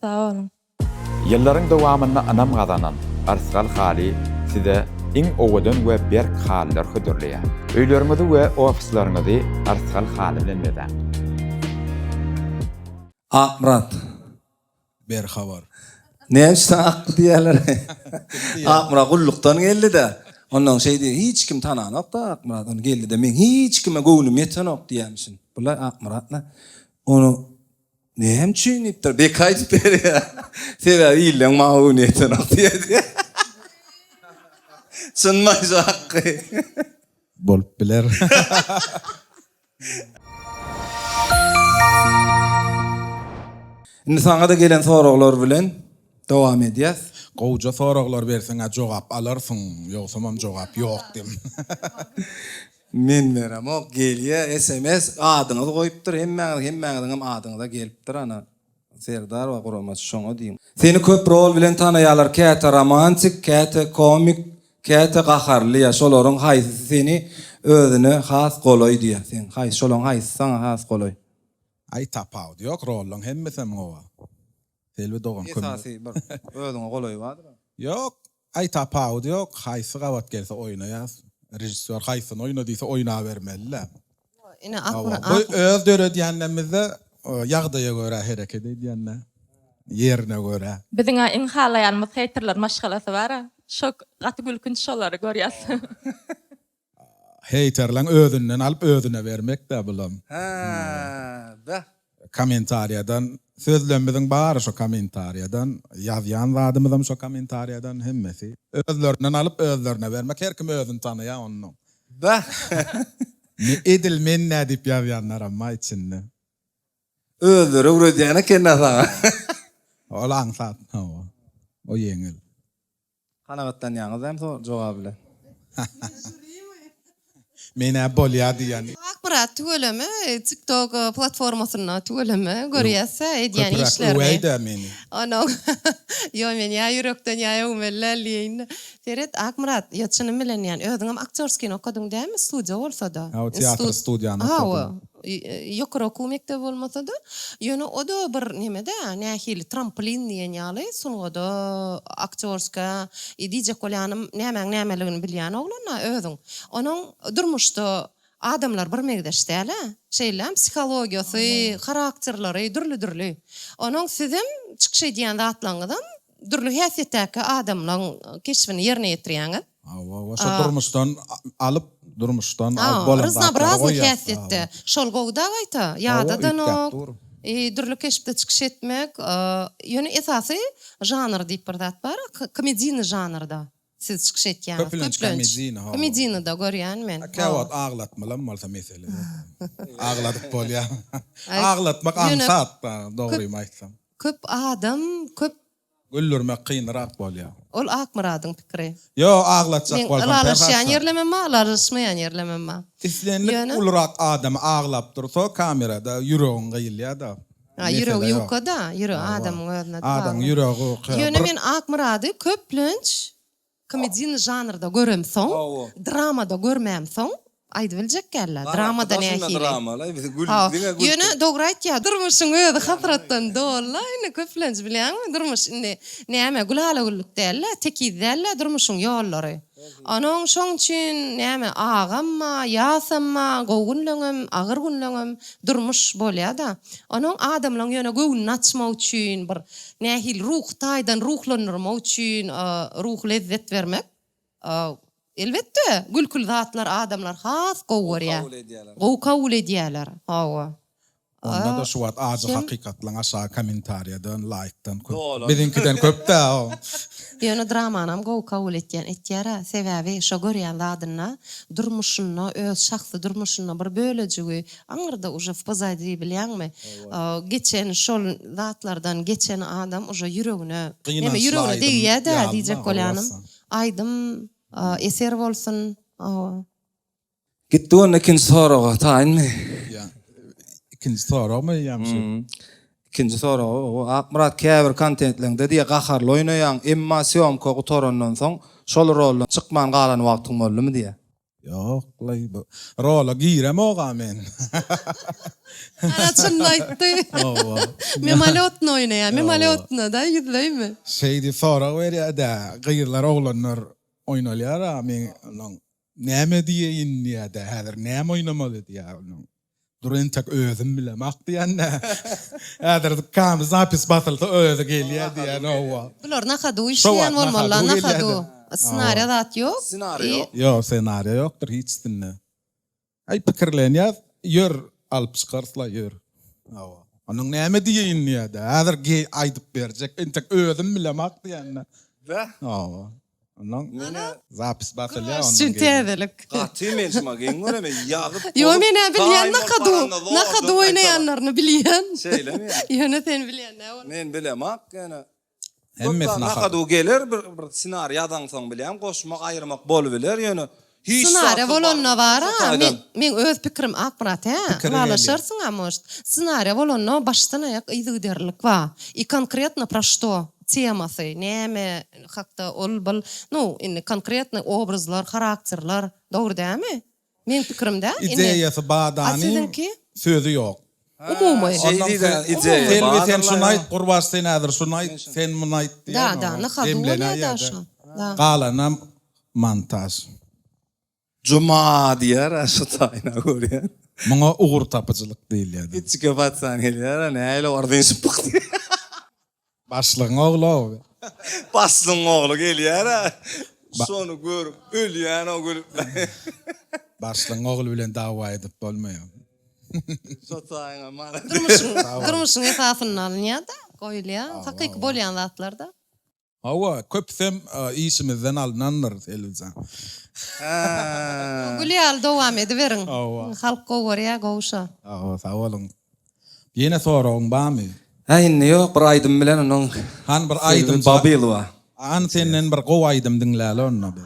[SPEAKER 6] Sag boluň.
[SPEAKER 4] Ýyllaryň dowamynda ynam gazanan Yrsgal haly size iň owadan we berk halylar hödürleýär. Öýleriňizi we ofisleriňizi Yrsgal haly bilen bezäň!
[SPEAKER 1] Akmyrat.
[SPEAKER 2] Ber habar.
[SPEAKER 1] Näme üçin saňa akly diýýärler? Akmyrat gullukdan geldi-de, ondan şeý diýýär, hiç kim tananok-da Akmyrat. Ony geldi-de, meň hiç kime göwnüm ýetenok diýýärmişin. Bula Akmyrat-la. Ony Näme üçin diýipdir. Beki aýdyp berýär. Sebäbi illeň maňa göwni ýetenok diýýär. Çynmy şu Hakgy?
[SPEAKER 2] Bolup biler.
[SPEAKER 1] Indi saňa-da gelen soraglar bilen dowam edýäs.
[SPEAKER 2] Gowja soraglar berseň-ä jogap alarsyň, ýogsamam jogap ýok diýim.
[SPEAKER 1] Men beremok, gelýä sms adyňyzy goýupdyr hemmäňiz hemmäňiziňem adyňyza gelipdir ana Serdar we guramaçy şoňa diýiň. Seni köp rol bilen tanaýalar käte romantik käte komik käte gaharly ýa şolaryň haýsysy seni özüne has golaý diýýä seň haýsy şolaň haýsysy saňa has golaý.
[SPEAKER 2] Aý tapawudy ýok rollaň hemmesem gowy. Selbi dogan kömek.
[SPEAKER 1] Esasy bir özüňe golaýy bardyr.
[SPEAKER 2] Ýok, aý tapawudy ýok, haýsy gabat gelse oýnaýas. Režissýor haýsyny oýna diýse oýnabermeli-dä.
[SPEAKER 5] Ine Akmyrat.
[SPEAKER 2] Bu öz döredýänlemizde ýagdaýa görä hereket edýän-dä. Ýerine görä.
[SPEAKER 6] Biziň-ä iň halaýanymyz heýterler maşgalasy bar-a. Şo gaty gülkünç şolary görýäs.
[SPEAKER 2] Heýterleň özünden alyp özüne bermek-dä bulam.
[SPEAKER 1] Hä, beh.
[SPEAKER 2] Kommentariýadan sözlemimiziň bary şo kommentariýadan, ýazýan zadymyzam şo kommentariýadan hemmesi. Özlerinden alyp özlerine bermek her kim özüni tanaýar onnoň.
[SPEAKER 1] Beh.
[SPEAKER 2] Edil men nä diýip ýazýanlaram bar içinde.
[SPEAKER 1] Özleri öwredýän eken-dä saňa.
[SPEAKER 2] Ol aňsat, hawa. O ýeňil.
[SPEAKER 1] Kanagatlanýaňyz dämi so jogap bilen?
[SPEAKER 2] Men-ä bolýa diýýän.
[SPEAKER 5] Akmyrat tüweleme tiktok platformasynda tüweleme görýäs-ä edýän
[SPEAKER 2] Köpüräk
[SPEAKER 5] işlerini.
[SPEAKER 2] öwäý-dä meni.
[SPEAKER 5] Onuň ýo men ýa ýürekden ýa öwmeli däl diýeýin-de. Seret Akmyrat ýo çynym bilen diýýän özüňem aktýorskini okadyň dämi studiýa bolsa-da.
[SPEAKER 2] Hawa teatr studiýany okadym.
[SPEAKER 5] Hawa Ýokary okuw mekdebi bolmasa-da, ýöne o-da bir neme-dä, nähili tramplin diýen ýaly sungada, aktýorska, diýjek bolýanym, nämäň nämeligini bilýän oglan-a özüň. Onuň durmuşda adamlar birmeňzeş däl-ä. Şeýle-ä, psihologiýasy, harakterleri dürli-dürli. Onuň sizem çykyş edýän zatlaryňyzam dürli häsiýetdäki adamlaň keşbini ýerine ýetirýäňiz.
[SPEAKER 2] Hawa, hawa, şo durmuşdan alyp, durmuşdan alyp bolan zatlary
[SPEAKER 5] Raznobraznyý
[SPEAKER 2] goýýas.
[SPEAKER 5] häsiýetde. Şol gowy-da gaýta, ýadadanok, dürli keşpde çykyş etmek. Ýöne esasy žanr diýip bir zat bar, komediynyý žanrda siz çykyş etýäňiz.
[SPEAKER 2] Köplenç komediynyý, hawa.
[SPEAKER 5] Komediynyda görýän men.
[SPEAKER 2] Käwagt aglatmalam bolsa mesele ýok. Agladyp bolýar. Aglatmak aňsat, dogrymy aýtsam.
[SPEAKER 5] Köp adam köp.
[SPEAKER 2] Güldürmek kynrak bolýar.
[SPEAKER 5] Ol Akmyradyň pikiri.
[SPEAKER 2] Ýok, aglatjak
[SPEAKER 5] Meň
[SPEAKER 2] bolsam
[SPEAKER 5] ylalaşýan
[SPEAKER 2] Perhat
[SPEAKER 5] ýerlemem bar, ylalaşmaýan ýerlemem bar.
[SPEAKER 2] Islendik
[SPEAKER 5] Ýöne.
[SPEAKER 2] ulurak adamy aglap dursa kamerada ýüregiň gyýylýar-da.
[SPEAKER 5] Ha,
[SPEAKER 2] Mesele
[SPEAKER 5] ýüregi
[SPEAKER 2] ýok.
[SPEAKER 5] ýuka-da, ýüregi
[SPEAKER 2] Hawa.
[SPEAKER 5] adamyň özüne
[SPEAKER 2] Adamyň
[SPEAKER 5] bagly.
[SPEAKER 2] ýüregi ýuka.
[SPEAKER 5] Ýöne
[SPEAKER 2] Bir
[SPEAKER 5] men Akmyrady köplenç komediyny žanrda göremsoň, dramada görmämsoň. Aýdybiljek däl-ä, dramada nähili.
[SPEAKER 1] Dramalar bizi gül,
[SPEAKER 5] Hawa,
[SPEAKER 1] diňe gülki.
[SPEAKER 5] ýöne dogry aýtýar, durmuşyň özi hasratdan doly-la indi köplenç bilýäňmi, durmuş indi näme gülala-güllük däl-ä, tekiz däl-ä durmuşyň ýollary. Onuň şoň üçin näme agamma, ýasamma, gowy günleňem, agyr günleňem durmuş bolýa-da. Onuň adamlaň ýöne göwnüni açmak üçin, bir nähili ruhy taýdan ruhlandyrmak üçin, ruhy lezzet bermek Elbetde, gülküli zatlar adamlar has gowy görýär. Gowy kabul edýärler. Hawa.
[SPEAKER 2] Onda-da şu wagt ajy hakykatlaň aşagy kommentariýadan, laýkdan köp. Biziňkiden köp-dä o.
[SPEAKER 5] Ýöne dramanam gowy kabul etýän etýär-ä. Sebäbi şo görýän zadynda durmuşynda, öz şahsy durmuşynda bir bölejigi aňyrda uje w pozadi bilýäňmi? Geçen şol zatlardan geçen adam uje ýüregine, neme ýüregine degýä-dä diýjek bolýanym. Aýdym eser bolsun. Hawa.
[SPEAKER 1] Gitdik onda ikinji soraga taýynmy?
[SPEAKER 2] Ýa ikinji soragmy eýýäm şu?
[SPEAKER 1] Ikinji sorag o Akmyrat käbir kontentleňde diýe gaharly oýnaýaň emma sýomka gutarandan soň şol roldan çykman galan wagtyň boldumy diýe.
[SPEAKER 2] Ýok-laý bu rola giremog-a men.
[SPEAKER 5] Ana çynyny aýtdy.
[SPEAKER 2] Hawa.
[SPEAKER 5] Mimolýotny oýnaýar, mimolýotny-da ýüzleými?
[SPEAKER 2] Şeý diýip sorag berýär-dä, gyzlar, oglanlar oýnalýar-a, men onuň näme diýeýin diýýär-dä, häzir näme oýnamaly diýýär onuň. Dur entek özüm bilemak diýende. Häzir kam zapis basylsa özi gelýär diýen owa.
[SPEAKER 5] Bular na hadu işleýän bolmalylar na hadu. Ssenariýa zat ýok.
[SPEAKER 1] Ssenariýa ýok.
[SPEAKER 2] Ýok ssenariýa ýokdur hiçsinde. Aý pikirlenýäs ýör alyp çykarysla ýör. Hawa. Onuň näme diýeýin diýýärde. Häzir aýdyp berjek entek özüm bilemak diýende. Hawa. Ondan zapis basylýar ondan
[SPEAKER 5] Üçin täzelik.
[SPEAKER 1] Gaty men şuňa geň göreme ýazyp
[SPEAKER 5] Ýo men-ä bilýän nakadu nakadu oýnaýanlaryny bilýän.
[SPEAKER 1] Şeýlemi?
[SPEAKER 5] Ýöne sen bilýän däl ony.
[SPEAKER 1] Men bilemak ýöne.
[SPEAKER 2] Hemmesi
[SPEAKER 1] nakadu geler bir bir ssenariý ýazaňsoň bilýän goşmak aýyrmak bolubiler ýöne hiç
[SPEAKER 5] Ssenariýa bolanda bar-a men meň öz pikirim Akmyrat hä ylalaşarsyň-a может ssenariýa bolanda başdan aýak yzygiderlilik bar i konkretno pro što temasy näme hakda ol bul nu indi konkretnyý obrazlar harakterler dogry dälmi meň pikirim dä indi
[SPEAKER 2] Ideýasy
[SPEAKER 5] a
[SPEAKER 2] badanyň
[SPEAKER 5] siziňki
[SPEAKER 2] sözi ýok.
[SPEAKER 5] umumy
[SPEAKER 1] Şeý diýdä ideýa
[SPEAKER 2] Selbi sen şuny aýt Gurbaş sen häzir şuny aýt sen muny aýt
[SPEAKER 5] da
[SPEAKER 2] diýen
[SPEAKER 5] da na hadu bolýa da şo da.
[SPEAKER 2] Galanam montaž.
[SPEAKER 1] Juma diýer-ä şu taýyna görýän.
[SPEAKER 2] Muňa ugur tapyjylyk diýilýär.
[SPEAKER 1] Kiçike paçan gelýär-ä nähili ordyň şypyk diýýär.
[SPEAKER 2] Başlygyň ogly-ow.
[SPEAKER 1] Başlygyň ogly gelýär-ä. Şony görüp ölýän-ow gülüp.
[SPEAKER 2] Başlygyň ogly bilen dawa edip bolmaýar.
[SPEAKER 1] Şo taýyňa mana.
[SPEAKER 5] Durmuşyň durmuşyň esasynda alynýar-da, goýulýar. Hakyky bolýan zatlar-da.
[SPEAKER 2] Hawa, köpüsem işimizden alnandyr, Selbijan.
[SPEAKER 5] Gül ýaly dowam ediberiň.
[SPEAKER 2] Hawa.
[SPEAKER 5] Halk gowy görýär, gowy şo.
[SPEAKER 2] Hawa, sag boluň. Ýene soragyň barmy?
[SPEAKER 1] Hä indi ýok, bir aýdym bilen onuň
[SPEAKER 2] Hany bir aýdym.
[SPEAKER 1] Selbi Babylowa.
[SPEAKER 2] Hany senden bir gowy aýdym diňläli onda biz.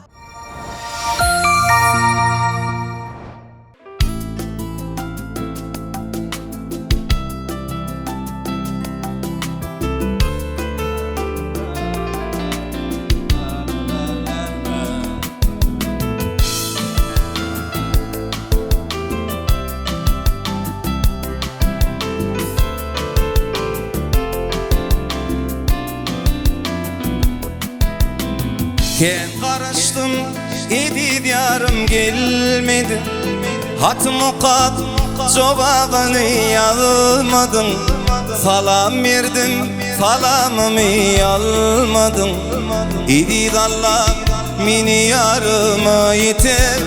[SPEAKER 1] Kän garaşdym eziz ýarym gelmedi Hatym okap jogabyny ýazmadyň Salam berdim salamymy almadyň Eziz Alla meni ýaryma ýetir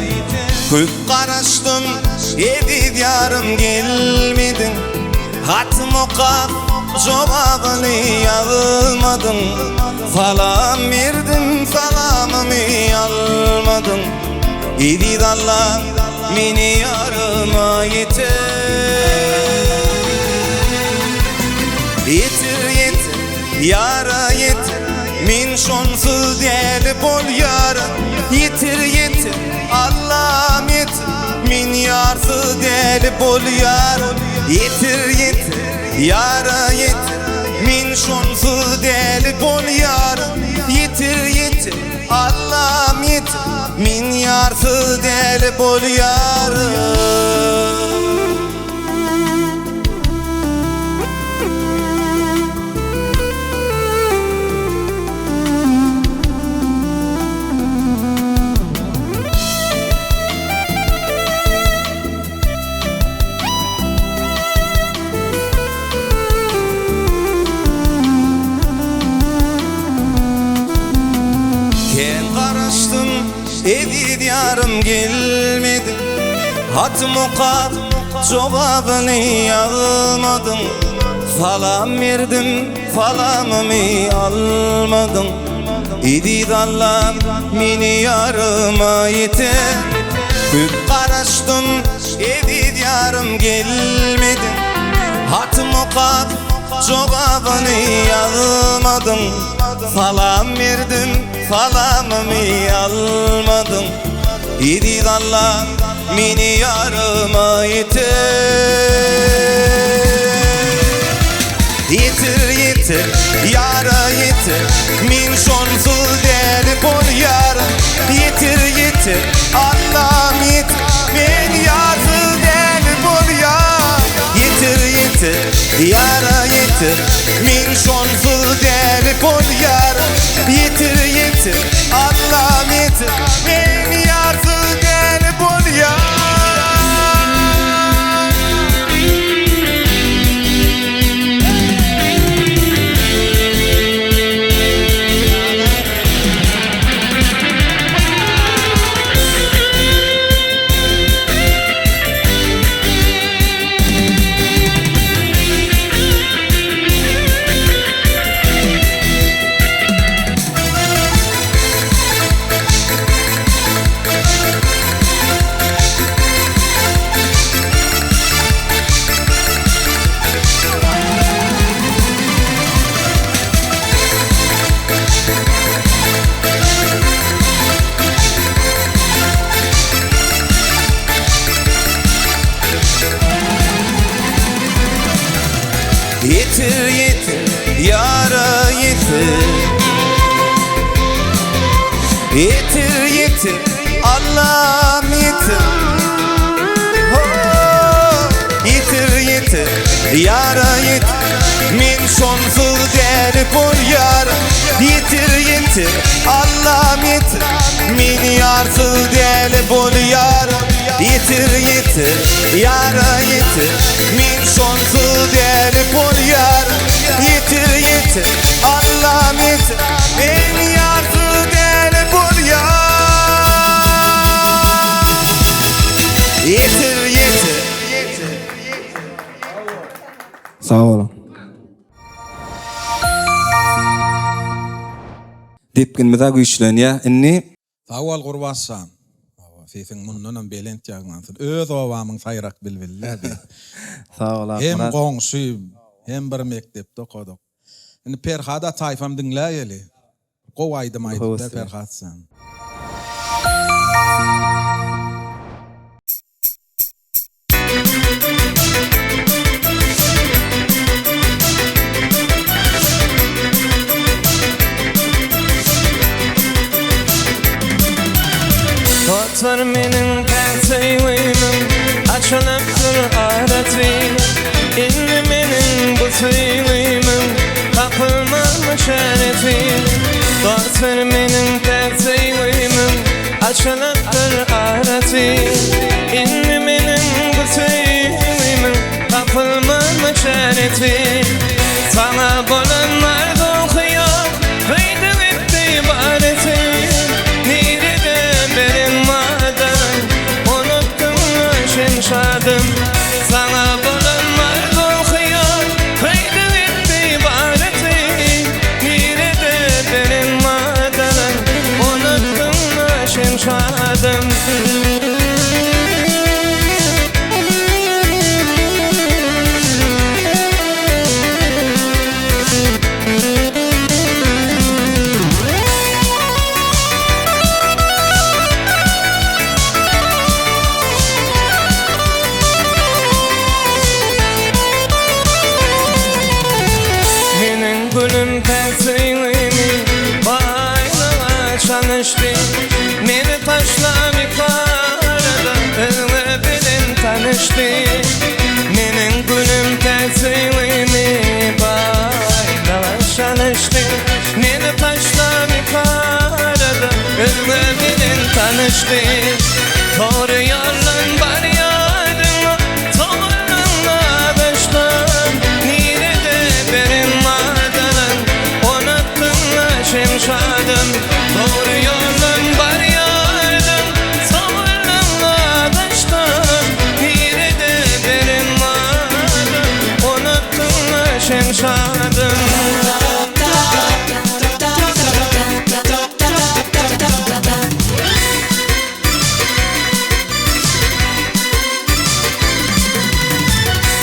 [SPEAKER 1] Köp garaşdym eziz ýarym gelmediň Hatym okap jogabyny ýazmadyň Salam berdim salamymy almadyň Eziz Alla meni ýaryma ýetir Ýetir ýetir ýara ýetir Men şonsuz däli bolýaryn Ýetir ýetir Allam ýetir Men ýarsyz däli bolýaryn Ýetir ýetir ýara ýetir Men şonsuz däli bolýaryn Ýetir ýetir Allam ýetir Men ýarsyz däli bolýaryn. ýarym gelmediň Hatym okap jogabyny ýazmadyň Salam berdim salamymy almadyň Eziz Allam meni ýaryma ýetir Köp garaşdym eziz ýarym gelmediň Hatym okap jogabyny ýazmadyň Salam berdim salamymy almadyň Eziz Allam meni ýaryma ýetir Ýetir ýetir ýara ýetir Men şonsuz däli bolýaryn Ýetir ýetir Allam ýetir Men ýarsyz däli bolýan Ýetir ýetir ýara ýetir Men şonsuz däli bolýaryn Ýetir ýetir Allam ýetir Men ýarsyz däli bolýan. Ýetir ýetir ýara ýetir Ýetir ýetir Allam ýetir Ho Ýetir ýetir ýara ýetir Men şonsuz däli bolýaryn Ýetir ýetir Allam ýetir Men ýarsyz däli bolýaryn Ýetir ýetir ýara ýetir Men şonsuz däli bolýaryn Ýetir ýetir Allam ýetir Men ýarsyz däli bolýaryn Ýetir ýetir. Sag boluň. Depginimiz-ä güýçlenýär indi.
[SPEAKER 2] Sag bol Gurbatjan. Hawa, sesiň mundanam belent ýaňlansyn. Öz obamyň saýrak bilbili-dä bi.
[SPEAKER 1] Sag bol
[SPEAKER 2] Hem
[SPEAKER 1] Akmyrat.
[SPEAKER 2] goňşy, hem bir mekdepde okadyk. Indi Perhat Ataýewem diňläýeli. Gowy aýdym aýdypda Perhat jan.
[SPEAKER 3] Dostlar meniň päk söýgimiň Açylypdyr arasy Indi meniň bu söýgimiň Tapylmazmy çäresi Dostlar meniň päk söýgimiň Açylypdyr arasy Indi meniň bu söýgimiň Tapylmazmy çäresi Saňa bolan arzuw-hyýal Gyýdy gitdi barysy Nirede beren wadaň Unutdyňmy şemşadym Saňa bolan arzuw-hyýal Gyýdy gitdi barysy Nirede beren wadaň Unutdyňmy şemşadym. Meniň gülüm päk söýgimi baýlyga çalyşdy Meni taşlap ikarada özge bilen tanyşdy Meniň gülüm päk söýgimi baýlyga çalyşdy Meni taşlap ikarada özge bilen tanyşdy Tory ýoldan barýardyň Togrulygyňa daşdan Nirede beren wadaň Unutdyňmy şemşadym Dogry ýoldan barýardyň.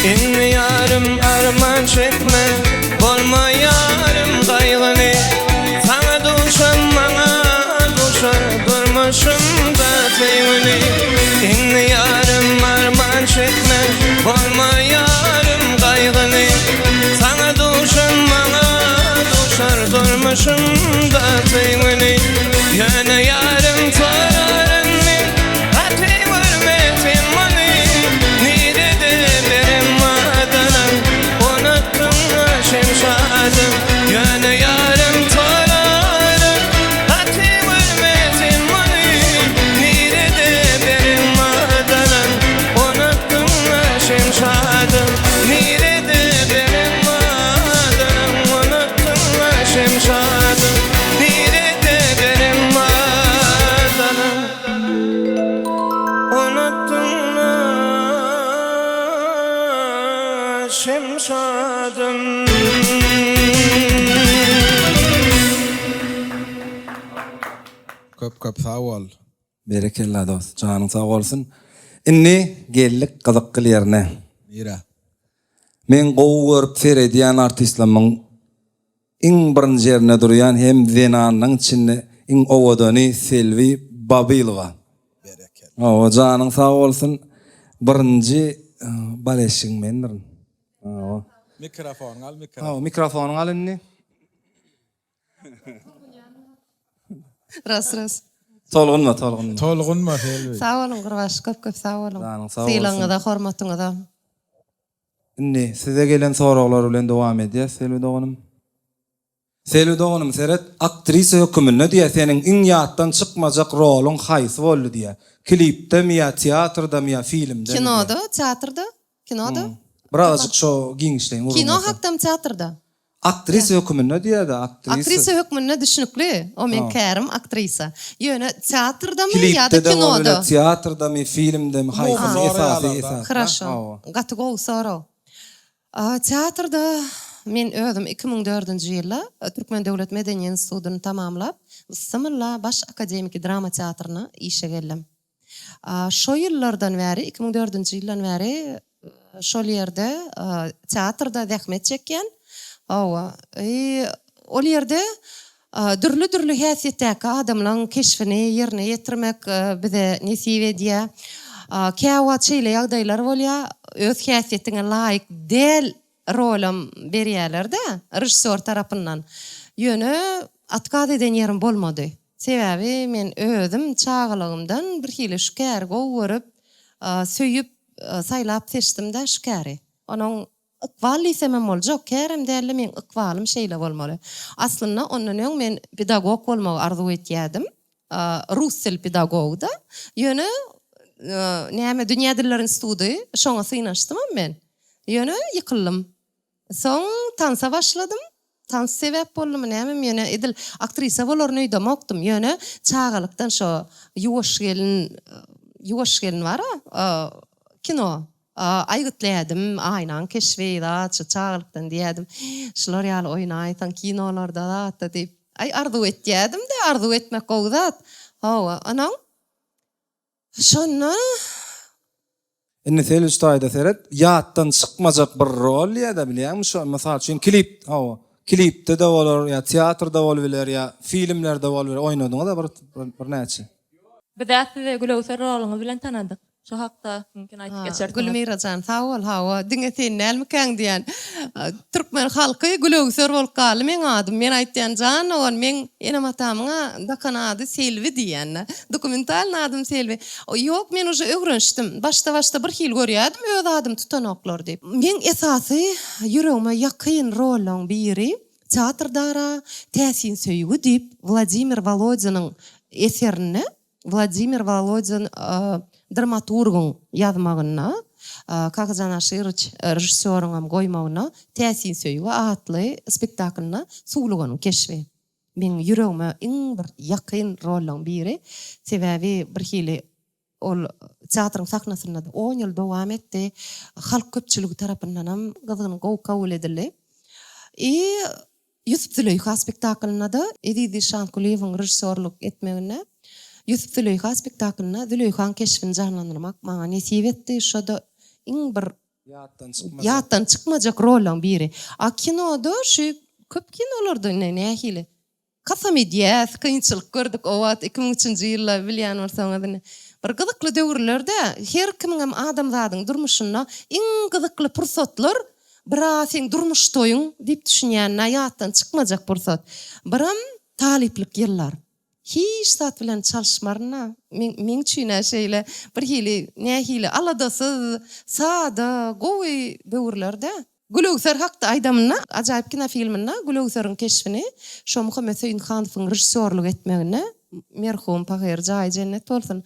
[SPEAKER 7] Indi ýarym arman çekme, bolma ýarym gaýgyly. Saňa duşan maňa duşar, durmuşymda söýgüli. Indi ýarym arman çekme, bolma ýarym gaýgyly. Saňa duşan maňa duşar, durmuşymda söýgüli. Ýöne ýarym soraryn men, Gaty görme sen muny, Nirede beren wadaň, Unutdyňmy şemşadym? Ýöne ýarym soraryn, Gaty görme sen muny, Nirede beren wadaň, Unutdyňmy şemşadym? Nirede beren wadaň, Unutdyňmy şemşadym? Nirede beren wadaň? Unutdyňmy şemşadym?
[SPEAKER 2] Köp köp sag bol.
[SPEAKER 1] Berekella dost, janyň sag bolsun. Indi geldik gyzykly ýerine.
[SPEAKER 2] Nirä?
[SPEAKER 1] Meň gowy görüp seredýän artistlerimiň Iň birinji ýerinde durýan hem zenanlaň içinde iň owadany Selbi Babylowa.
[SPEAKER 2] Berekella.
[SPEAKER 1] Hawa janyň sag bolsun birinji baleşigiň mendirin. Hawa.
[SPEAKER 2] Mikrofonyňy al mikrofon.
[SPEAKER 1] Hawa mikrofonyňy al indi.
[SPEAKER 5] Ras ras.
[SPEAKER 1] Tolgunma tolgunma.
[SPEAKER 2] Tolgunma Selbi.
[SPEAKER 5] Sag boluň Gurbaş köp köp sag boluň.
[SPEAKER 1] Janyň sag bolsun.
[SPEAKER 5] Sylagyňyza hormatyňyza.
[SPEAKER 1] Indi size gelen soraglar bilen dowam edýäs Selbi doganym. Selbi doganym seret aktrisa höküminde diýä seniň iň ýatdan çykmajak roluň haýsy boldy diýä. Klipdemi ýa teatrdamy ýa filmdemi diýä.
[SPEAKER 5] Kinoda, teatrda, kinoda.
[SPEAKER 1] Birazajyk şo giňişleýin gürrüň
[SPEAKER 5] Kino
[SPEAKER 1] berseň.
[SPEAKER 5] hakdamy teatrda?
[SPEAKER 1] Aktrisa höküminde diýä-de aktrisa.
[SPEAKER 5] Aktrisa hökmünde düşnükli, o meň kärim aktrisa. Ýöne teatrdamy ýa-da
[SPEAKER 1] Klipde-de
[SPEAKER 5] kinoda?
[SPEAKER 1] bolubiler, teatrdamy, filmdemi, haýsysy esasy esasy.
[SPEAKER 5] Hraşo. Gaty gowy sorag. Teatrda men özüm 2004-nji ýylda Türkmen döwlet medeniýet institutyny tamamlap, Bysymylla Baş akademiki drama teatryna işe geldim. Şo ýyllardan bäri, 2004-nji ýyldan bäri şol ýerde teatrda zähmet çekýän. Hawa, ol ýerde dürli-dürli häsiýetdäki adamlaň keşbini ýerine ýetirmek bize nesip edýär. Käwagt şeýle ýagdaýlar bolýar, öz häsiýetiňe laýyk däl rolam berýärler-de, režissýor tarapyndan. Ýöne otkaz eden ýerim bolmady. Sebäbi men özüm çagalygymdan birhili şu käri gowy görüp, söýüp, saýlap seçdim-dä şu käri. Onuň ykbal diýsemem boljak, kärem däl-de meň ykbalym şeýle bolmaly. Aslynda ondan öň men pedagog bolmagy arzuw etýärdim. Rus dil pedagogy-da. Ýöne näme dünýä dilleri institudy şoňa synanyşdymam men. Ýöne ýykyldym. Soň tansa başladym. Tans sebäp boldumy nämemi ýöne edil aktrisa bolaryn öýdemokdym. Ýöne çagalykdan şo Ýuwaş gelin Ýuwaş gelin bar-a kino. Aýgytly ädim, Aýnaň keşbi zat şu çagalykdan diýýädim. Şular ýaly oýnaýsaň kinolarda zatda diýip. Aý arzuw etýädim-de, arzuw etmek gowy zat. Hawa, onuň şonda.
[SPEAKER 1] Indi Selüç taýda seret, ýatdan çykmajak bir rol diýýä-de bilýäňmi şo, mysal üçin klip, hawa, klipde-de bolar ýa teatrda bolubiler ýa filmlerde bolubiler, oýnadyňyz-a bir birnäçe.
[SPEAKER 6] Biz-ä sizi Gülöwser roluňyz bilen tanadyk. Şu hakda mümkin aýdyp geçersiňiz.
[SPEAKER 5] Gülmira jan sag bol hawa diňe sen dälmikäň diýän türkmen halky Gülöwser bolup galdy meň adym men aýtýan jan dogan meň enem atamyň dakan ady Selbi diýýän dokumentalny adym Selbi ýok men uje öwrenişdim başda başda bir hili görýädim öz adymy tutanoklar diýip meň esasy ýüregime ýakyn rollaň biri teatrdara Täsin söýgi diýip Wladimir Wolodiniň eserinde Wladimir Wolodin dramaturgyň ýazmagynda, Kakajan Aşyrowiç režissýoryňam goýmagynda Täsin söýgi atly spektaklynda Suwluganyň keşbi meň ýüregime iň bir ýakyn rollaryň biri. Sebäbi birhili ol teatryň sahnasynda-da on ýyl dowam etdi. Halk köpçüligi tarapyndanam gyzgyn gowy kabul edildi. I Ýusup-Züleýha spektaklynda-da Eziz Işankulyýewiň režissýorlyk etmeginde Ýusup-Züleýha spektaklynda Züleýhaň keşbini janlandyrmak maňa nesip etdi. Şo-da iň bir.
[SPEAKER 1] Ýatdan çykmajak.
[SPEAKER 5] Ýatdan çykmajak rollaň biri. A kinoda şu köp kinolarda indi nähili kasam edýäs, kynçylyk gördük o wagt 2003-nji ýylda bilýän bolsaňyz indi. Bir gyzykly döwürlerde her kimiňem adamzadyň durmuşynda iň gyzykly pursatlar bir-a seň durmuş toýuň diýip düşünýän-dä ýatdan çykmajak pursat. Biram talyplyk ýyllar. Hiç zat bilen çalyşmaryn-a. Meň meň üçin-ä şeýle bir hili nähili aladasyz, sada, gowy döwürler-dä. Gülöwser hakda aýdamynda, ajaýyp kinofilminde Gülöwseriň keşbini şo Muhammet Söýünhanowyň režissýorlyk etmeginde, merhum pahyr jaýy jennet bolsun,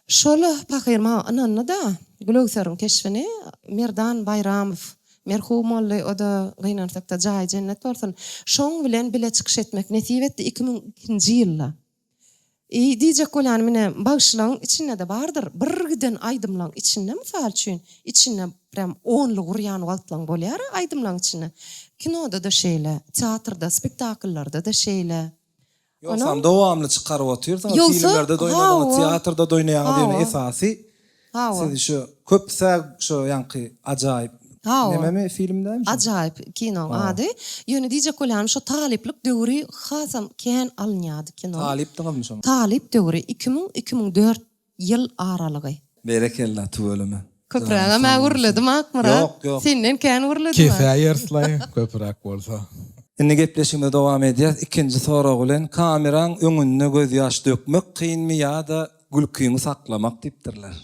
[SPEAKER 5] şol pahyr maňa ynandy-da, Gülöwseriň keşbini Merdan Baýramow Merhum boldy, o-da gynansakda jaýy jennet bolsun. Şoň bilen bile çykyş etmek nesip etdi 2002-nji ýylda. I diýjek bolýanym ine bagşylaň içinde-de bardyr, bir giden aýdymlaň içinde mysal üçin, içinde prýam onluk urýan wagtlaň bolýar-a aýdymlaň içinde. Kinoda-da şeýle, teatrda, spektakllarda-da şeýle.
[SPEAKER 1] Ýogsam dowamly çykaryp otyrsyňyz, filmlerde-de oýnadyňyz, teatrda-da oýnaýaňyz, ýöne esasy sizi şu köpüs-ä şu ýaňky ajaýyp nememi film dälmi şo?
[SPEAKER 5] Ajaýyp kinoň ady. Ýöne diýjek bolýanym şo talyplyk döwri hasam kän alynýardy kino.
[SPEAKER 1] Talypdyňyzmy şonda?
[SPEAKER 5] Talyp döwri 2000, 2004 ýyl aralygy.
[SPEAKER 1] Berekella tüweleme.
[SPEAKER 5] Köprägem-ä gürledim Akmyrat.
[SPEAKER 1] Ýok, ýok.
[SPEAKER 5] Senden kän gürledim-ä.
[SPEAKER 2] Kesäýeris-laý köpräk bolsa.
[SPEAKER 1] Indi gepleşigimizi dowam edýäs. Ikinji sorag bilen, kameraň öňünde gözýaş dökmek kynmy ýa-da gülkiňi saklamak diýipdirler.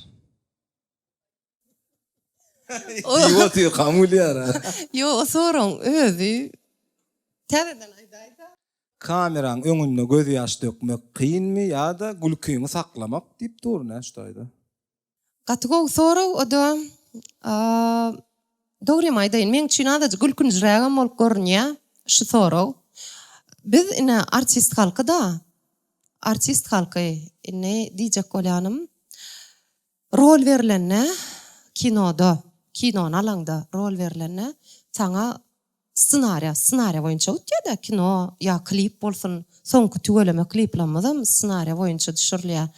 [SPEAKER 1] Diýip otyrkam gülýär-ä.
[SPEAKER 5] Ýok, o soragyň özi. Täzeden aýdaýda.
[SPEAKER 1] Kameraň öňünde gözýaş dökmek kynmy ýa-da gülkiňi saklamak diýip dur nä şu taýda.
[SPEAKER 5] Gaty gowy sorag o-da dogrymy aýdaýyn meň üçin azajyk gülkünjirägem bolup görünýä şu sorag. Biz ine artist halky-da artist halky indi diýjek bolýanym rol berlende kinoda kinony alaňda rol berlende saňa Ssenariýa, ssenariýa boýunça gitýär-dä kino ýa klip bolsun, soňky tüweleme kliplamyzam ssenariýa boýunça düşürilýär.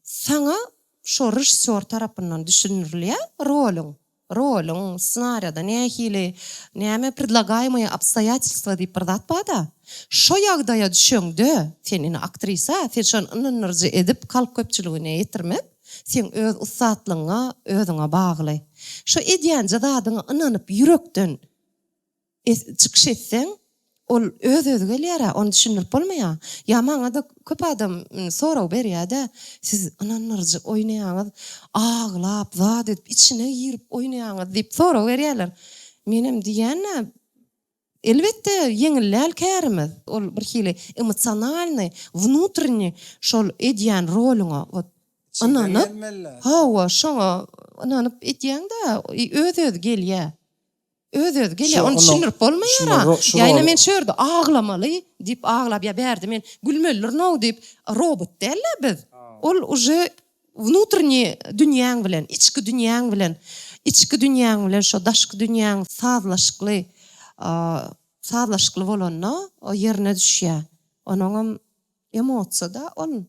[SPEAKER 5] Saňa şo režissýor tarapyndan düşündirilýär roluň, roluň ssenariýada nähili, näme predlagaýmyýe obstoýatelstwa diýip bir zat bar-da. Şo ýagdaýa düşeňde, sen ine aktrisa, sen şony ynandyryjy edip halk köpçüligine ýetirmek seň öz ussatlygyňa, özüňe bagly. Şo edýänje zadyňa ynanyp ýürekden çykyş etseň, ol öz-özi gelýär-ä, ony düşündirip bolmaýar. Ýa maňa-da köp adam sorag berýär-de, siz ynandyryjy oýnaýaňyz, aglap, zat edip, içine girip oýnaýaňyz diýip sorag berýärler. Menem diýýän-ä, Elbetde, ýeňil däl kärimiz. Ol bir hili emosionalnyý, wnutreniý şol edýän roluňa wot ynanyp, hawa, şoňa ynanyp edýäň-dä, öz-özi gelýä. Öz-özi gelýä, ony düşündirip bolmaýar-a. Ýa ine men şu ýerde aglamaly diýip aglap, ýa bärde men gülmelidirin-ow diýip, robot däl-ä biz. Ol uje Wnutreniý dünýäň bilen, içki dünýäň bilen, içki dünýäň bilen şo daşky dünýäň sazlaşykly, sazlaşykly bolanda o ýerine düşýär. Onuňam emosiýa-da ol.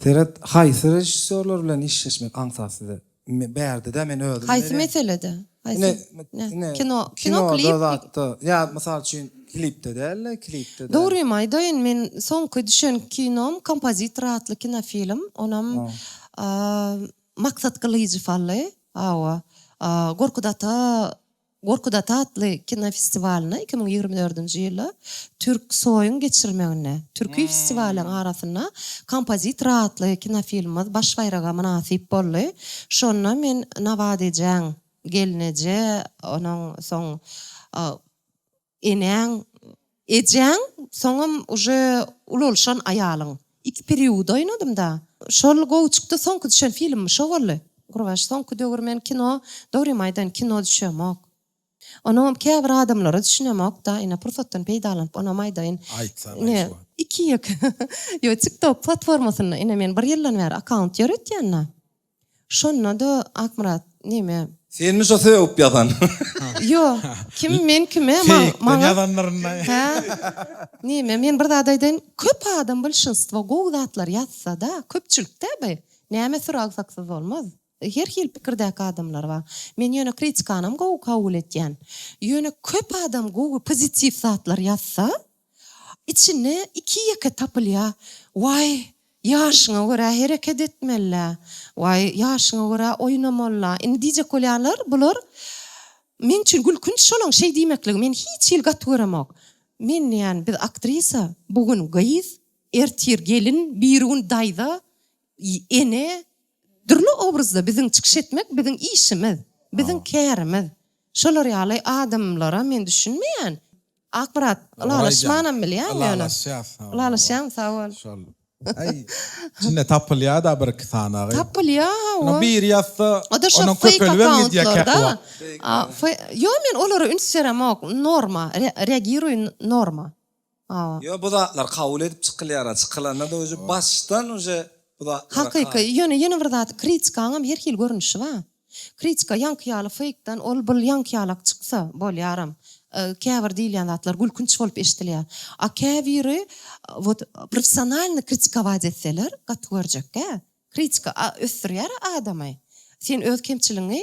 [SPEAKER 1] Seret, haýsy režissýorlar bilen işleşmek aňsat size? Bärde-dä men özüm.
[SPEAKER 5] Haýsy meselede?
[SPEAKER 1] Haýsy? Ine,
[SPEAKER 5] kino, kino
[SPEAKER 1] klip. Kinoda zatda. Ýa mysal üçin klipde däl-de, klipde däl.
[SPEAKER 5] Dogrymy aýdaýyn, men soňky düşen kinom Kompozitor atly kinofilm. Onam Maksat Gylyjow aldy. Hawa. Gorkut ata Gorkut ata atly kinofestiwalynda 2024-nji ýylda Türksoýyň geçirmeginde türki festiwallaryň arasynda Kompozitor atly kinofilmimiz baş baýraga mynasyp boldy. Şonda men Nabat ejäň, gelneje, onuň soň enäň, ejeň, soňam uje ulalşan aýalyň. Iki periuda oýnadym-da. Şol gowy çykdy, soňky düşen filmim şo boldy. Gurbaş, soňky döwür men kino, dogrymy aýdaýyn, kino düşemok. Onuňam käbir adamlara düşünemok-da, ine, pursatdan peýdalanyp onam aýdaýyn.
[SPEAKER 2] Aýtsaň, aýt şu wagt.
[SPEAKER 5] Iki-ýeke. Ýok, TikTok platformasynda ine men bir ýyldan bäri akkaunt ýöretýän-dä. Şonda-da Akmyrat neme.
[SPEAKER 1] Senmi şo sögüp ýazan?
[SPEAKER 5] Ýok. Kim men kime
[SPEAKER 2] Feýkden ýazandyryn-da.
[SPEAKER 5] Hä? Neme men bir zat aýdaýyn, köp adam bolşinstwo gowy zatlar ýazsa-da, köpçülik-dä bi. Näme süragsaksyz bolmaz. Her hili pikirdäki adamlar bar. Men ýöne kritikanam gowy kabul etýän. Ýöne köp adam gowy pozitiw zatlar ýazsa, içinde iki-ýeke tapylýar, Waý, ýaşyňa görä hereket etmeli-dä, waý, ýaşyňa görä oýnamaly-da. Indi diýjek bolýarlar, bular meň üçin gülkünç şolaň şeý diýmekligi, men hiç hili gaty göremok. Men diýýän, biz aktrisa, bu gün gyz, ertir gelin, birigün daýza, ene, Dürli obrazda biziň çykyş etmek biziň işimiz, biziň kärimiz. Şolar ýaly adamlara men düşünmeýän. Akmyrat, ylalaşmanam bilýän ýöne.
[SPEAKER 2] Ylalaşýas.
[SPEAKER 5] Ylalaşýaň, sag bol.
[SPEAKER 2] Şol. Aý, içinde tapylýar-da bir-iki sanagy.
[SPEAKER 5] Tapylýar, hawa.
[SPEAKER 2] Ýa biri ýazsa,
[SPEAKER 5] O-da şo
[SPEAKER 2] onuň
[SPEAKER 5] fake
[SPEAKER 2] köpelibem gidýär
[SPEAKER 5] akkauntllarda.
[SPEAKER 2] käwagt.
[SPEAKER 5] Ýo, men olara üns beremok. Norma, reagiruýu norma. Hawa.
[SPEAKER 1] Ýo bu zatlar kabul edip çykylýara çykylanda-da uje başdan uje bu zatlara
[SPEAKER 5] Hakyky, ýöne ýene bir zat kritikaňam her hili görnüşi bar. Kritika ýaňky ýaly feýkden ol bul ýaňky ýalak çyksa bolýaram. Käbir diýilýän zatlar gülkünç bolup eşdilýär. A käbiri wot professionalnyý kritikować etseler gaty görjekgä. Kritika ösdürýär adamy. Sen öz kemçiligiňi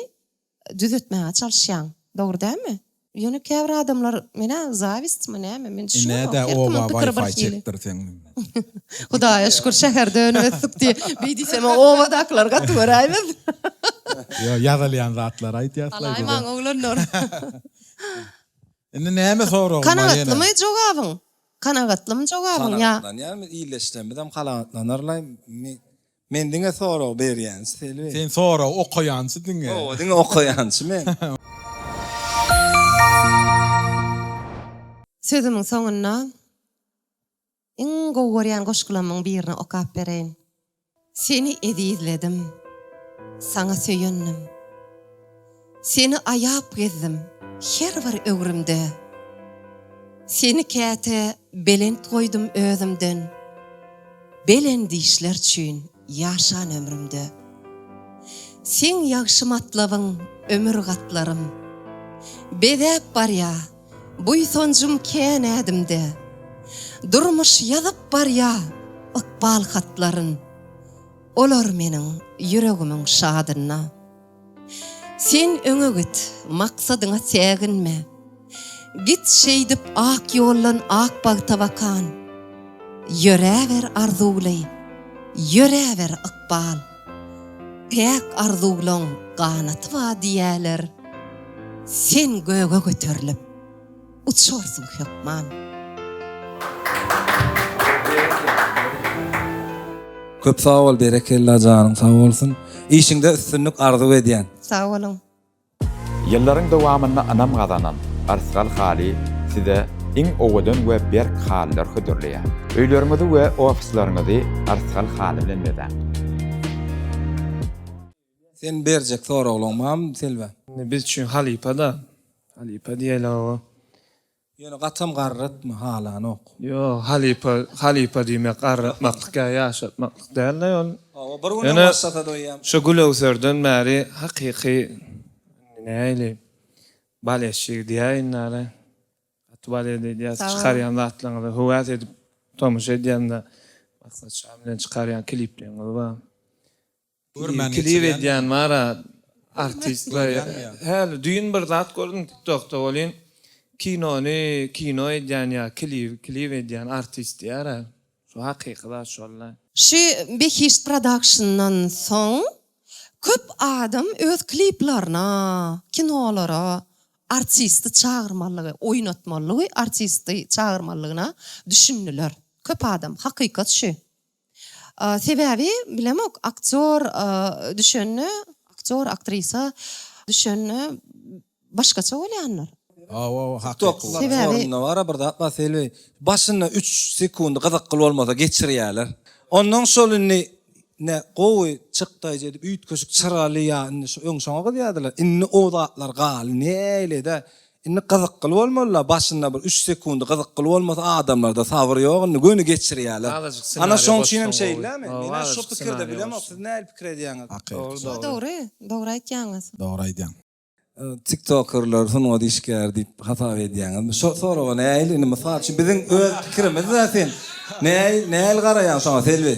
[SPEAKER 5] düzetmäge çalyşýaň. Dogry dälmi? Ýöne käbir adamlar menä zawistmi näme men düşünemok.
[SPEAKER 2] Ine-dä
[SPEAKER 5] Her kimiň
[SPEAKER 2] oba
[SPEAKER 5] pikiri bir
[SPEAKER 2] waýfaý
[SPEAKER 5] hili.
[SPEAKER 2] çekdirseň.
[SPEAKER 5] Hudaýa şükür şäherde önüp ösdük diý. Beý diýsem obadakylar gaty göräýmez.
[SPEAKER 2] Ýo ýazylýan zatlary aýdýaslaý bize.
[SPEAKER 5] Alaýmaň oglanlar.
[SPEAKER 2] Indi näme soragym bar ýene?
[SPEAKER 5] Kanagatlymy jogabyň? Kanagatlymy jogabyň ýa?
[SPEAKER 1] Kanagatlanýar biz illeşlemizem kanagatlanarlaý. Men diňe sorag berýänçi Selbi.
[SPEAKER 2] Sen sorag okaýançy diňe.
[SPEAKER 1] Hawa diňe okaýançy men.
[SPEAKER 5] Sözümiň soňunda iň gowy görýän goşgulamyň birini okap bereýin. Seni ezizledim, saňa söýendim. Seni aýap gezdim her bir öwrümde. Seni käte belent goýdum özümden. Belent işler üçin ýaşan ömrümde. Seň ýagşy matlabyň ömür gatlarym. Bezäp barýa buýsanjym kän ädimde. Durmuş ýazyp barýa ykbal hatlaryn. Olar meniň ýüregimiň şadynda. Sen öňe git, maksadyňa säginme. Git şeýdip ak ýoldan ak bagta bakan. Ýöräber arzuwly, ýöräber ykbal. Päk arzuwlaň ganaty bar diýýäler. Sen göge göterilip, uçarsyň hökman.
[SPEAKER 1] Köp sag bol berekella janyň sag bolsun. Işiňde üstünlik arzuw edýän.
[SPEAKER 5] Sag boluň.
[SPEAKER 4] Ýyllaryň dowamynda ynam gazanan Yrsgal haly size iň owadan we berk halylar hödürleýär. Öýleriňizi we ofisleriňizi Yrsgal haly bilen bezäň.
[SPEAKER 1] Sen berjek soraglaň barmy Selbe?
[SPEAKER 3] Indi biz üçin halypa-da. Halypa diýeli hawa.
[SPEAKER 1] Ýöne gatam garratma halanok.
[SPEAKER 3] Ýok halypa halypa diýmek garratmaklyk ýa ýaşatmaklyk dälde ol.
[SPEAKER 1] Hawa bir günem başlasa doýýam.
[SPEAKER 3] Şu Gülöwserden bäri hakyky indi nähili baleşşik diýäýin däli. Gaty balet edýäs çykarýan zatlaryňyza höwes edip tomaşa edýän-de Maksat şa bilen çykarýan klipleriňiz bar.
[SPEAKER 2] Görmän
[SPEAKER 3] Klip
[SPEAKER 2] geçirýän.
[SPEAKER 3] edýän bara artistler. Häli düýn bir zat gördüm tiktokda welin kinony kino edýän ýa klibi klip edýän artist diýýärä. Şu hakyky zat şolla.
[SPEAKER 5] Şu Behişt prodakşndan soň köp adam öz kliplaryna, kinolara artisti çagyrmalygy, oýnatmalygy, artisti çagyrmalygyna düşündiler. Köp adam, hakykat şu. Sebäbi bilemok aktýor düşende aktýor aktrisa düşende başgaça bolýandyr.
[SPEAKER 2] Hawa hakyky.
[SPEAKER 1] Tiktok platformynda bara bir zat bar Selbi. Başynda üç sekundy gyzykly bolmasa geçirýärler. Ondan şol indi ne gowy çykdaýjy edip üýtgeşik çyraly ýa indi şu öň şoňa gyzýardylar. Indi o zatlar galdy nähili-de Indi gyzykly bolmalyda başynda bir üç sekundy gyzykly bolmasa adamlarda sabyr ýok indi göni geçirýäler.
[SPEAKER 3] Azajyk
[SPEAKER 1] Ana
[SPEAKER 3] ssenariýa
[SPEAKER 1] şoň üçinem
[SPEAKER 3] goşsaň gowy.
[SPEAKER 1] şeýlemi?
[SPEAKER 3] Hawa
[SPEAKER 1] Menä şo
[SPEAKER 3] azajyk
[SPEAKER 1] pikirde
[SPEAKER 3] ssenariýa
[SPEAKER 1] bilemok
[SPEAKER 3] goşsaň.
[SPEAKER 1] siz nähili pikir edýäňiz?
[SPEAKER 2] Hakyky.
[SPEAKER 3] Dogry dogry.
[SPEAKER 5] Dogry, dogry aýtýaňyz.
[SPEAKER 2] Dogry aýdýaň.
[SPEAKER 1] Tiktokerler sungat işgäri diýip hasap edýäňizmi? Şo soraga nähili indi mysal üçin biziň öz pirimiz-dä sen nähili nähili garaýaň şoňa Selbi?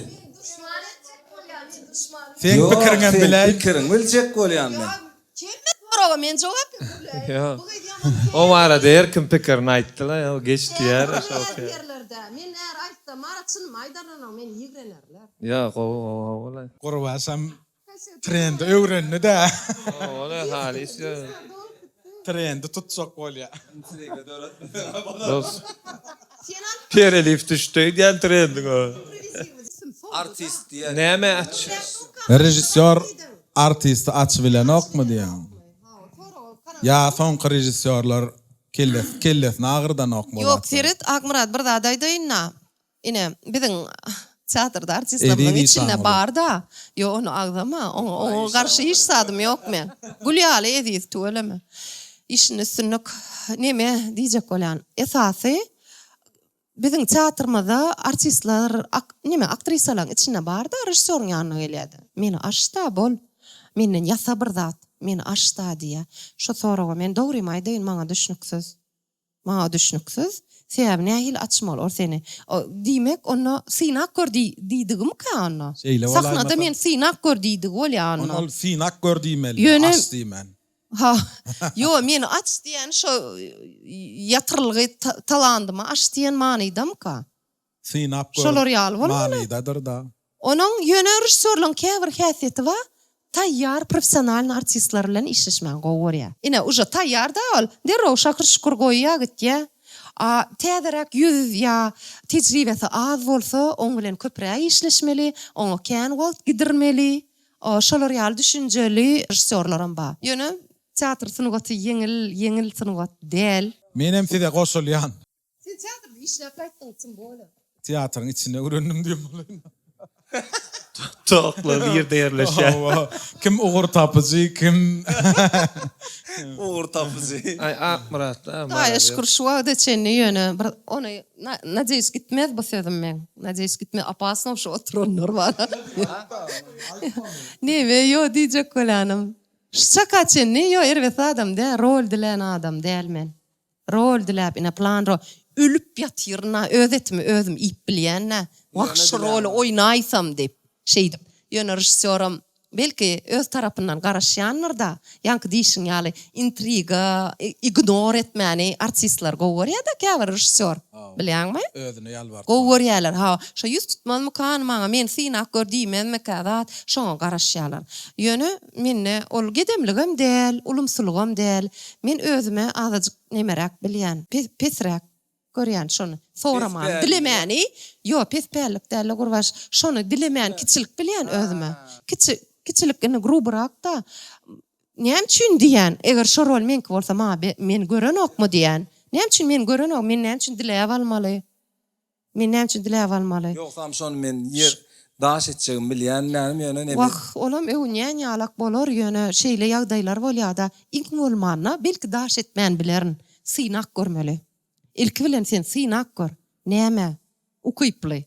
[SPEAKER 2] Seň pikiriňem biläý.
[SPEAKER 1] Pikiriňi biljek bolýan men.
[SPEAKER 5] Hemme soraga men jogap berip
[SPEAKER 7] Ýok. O barada her kim pikirini aýtdy-la, ýa geç diýer şo.
[SPEAKER 5] Ýerlerde men är aýtsam mara çynymy aýdarlar meni ýigrenerler.
[SPEAKER 3] Ýok, gowy gowy gowy-la.
[SPEAKER 2] Gurbaşam trendi öwrendi-dä.
[SPEAKER 7] Gowy-la halys ýör.
[SPEAKER 2] Trendi tutjak bolýa.
[SPEAKER 3] Dos. Perelif düşdi öýdýän trendiňe.
[SPEAKER 1] Artist diýen.
[SPEAKER 7] Näme aç?
[SPEAKER 2] Režissýor artisti aç bilenokmy diýýäň? Ýa soňky režissýorlar kellesi kellesini agyrdanokmy o
[SPEAKER 5] Ýok
[SPEAKER 2] zatlar?
[SPEAKER 5] seret Akmyrat bir zat aýdaýynda ine biziň teatrda artistlerimiziň
[SPEAKER 2] Eziz
[SPEAKER 5] içinde
[SPEAKER 2] Işanguly.
[SPEAKER 5] barda ýok ony agzama oňa oňa garşy hiç zadym ýok meň gül ýaly Eziz tüweleme işinde üstünlik neme diýjek bolýan esasy Biziň teatrymyzda artistler, neme, aktrisalaryň içinde bar-da, režissýoryň ýanyna gelýär-de, Meni aç-da, bol. Menden ýasa bir zat. Meni aç-da diýýär. Şu soraga men dogrymy aýdaýyn, maňa düşnüksiz. Maňa düşnüksiz. Sebäbi nähili açmaly ol seni? Diýmek, onda synap gör diýdigimikä onda?
[SPEAKER 2] Şeýle
[SPEAKER 5] Sahnada
[SPEAKER 2] bolaýmasa.
[SPEAKER 5] meni synap gör diýdigi bolýar onda.
[SPEAKER 2] Onda ol synap gör diýmeli,
[SPEAKER 5] Ýöne
[SPEAKER 2] aç diýmän.
[SPEAKER 5] Ha, ýo, meni aç diýýäni şo ýatyrylgy talandymy aç diýen manydamyka?
[SPEAKER 2] Synap gör
[SPEAKER 5] Şolar ýaly bolmaly.
[SPEAKER 2] manydadyr-da.
[SPEAKER 5] Onuň ýöne režissýorlaryň käbir häsiýeti bar, taýýar professionalnyý artistler bilen işleşmäni gowy görýär. Ine, uje taýýar-da ol, derrew şakyr-şukur goýýar gitýär. A täzeräk ýüz ýa tejribesi az bolsa, oň bilen köpräk işleşmeli, oňa kän wagt gidirmeli. Şolar ýaly düşünjeli režissýorlaram bar. Ýöne teatr sungaty ýeňil, ýeňil sungat däl.
[SPEAKER 2] Menem size goşulýan.
[SPEAKER 5] Sen teatrda işläp gaýtdyň tim bolýa.
[SPEAKER 2] Teatryň içinde öwrendim diýen bolaýyn.
[SPEAKER 7] Toklar nirde ýerleşýär?
[SPEAKER 2] Hawa. Kim ugur tapyjy, kim.
[SPEAKER 1] Ugur tapyjy.
[SPEAKER 7] Aý Akmyrat da.
[SPEAKER 5] Hudaýa şükür şu wagta çenli ýöne bir ony Nadeýus gitmez bu sözüm meň. Nadeýus gitmez opasno şu oturanlar bar. Neme ýo diýjek bolýanym. Şu çaka çenli ýo erbet adam däl rol dilän adam däl men. Rol diläp ine plan rol ölüp ýatyryn-a öz etimi özüm iýip bilýän-ä. Wah şu roly oýnaýsam diýip. Şeýdip. Ýöne režissýoram, belki, öz tarapyndan garaşýandyr-da, ýaňky diýşiň ýaly, intriga, ignor etmäni artistler gowy görýär-dä käbir režissýor, bilýäňmi?
[SPEAKER 2] Özüne ýalbartma.
[SPEAKER 5] Gowy görýärler, ha. Şo ýüz tutmazmykan maňa, meni synap gör diýmezmikä zat, şoňa garaşýarlar. Ýöne mende ol gedemligem däl, ulumsylygam däl. Men özüme azajyk nemeräk bilýän, pesräk Görýän şony. Soramany, dilemäni, ýo, pespällik däl-le Gurbaş, şony dilemäni kiçilik bilýän özüme. Kiçi, kiçilik indi grubyrak-da. Näme üçin diýýän, eger şo rol meňki bolsa maňa be, meni görenokmy diýýän. Näme üçin meni görenok, men näme üçin diläp almaly? Men näme üçin diläp almaly?
[SPEAKER 1] Ýogsam şony men ýer daş etjegimi bilýän dälim ýöne neme.
[SPEAKER 5] Wah, olam öwünýän ýalak bolar, ýöne şeýle ýagdaýlar bolýada, iň bolmanda belki daş etmän bilerin, synap görmeli. Ilki bilen sen synap gör, nämä ukyply.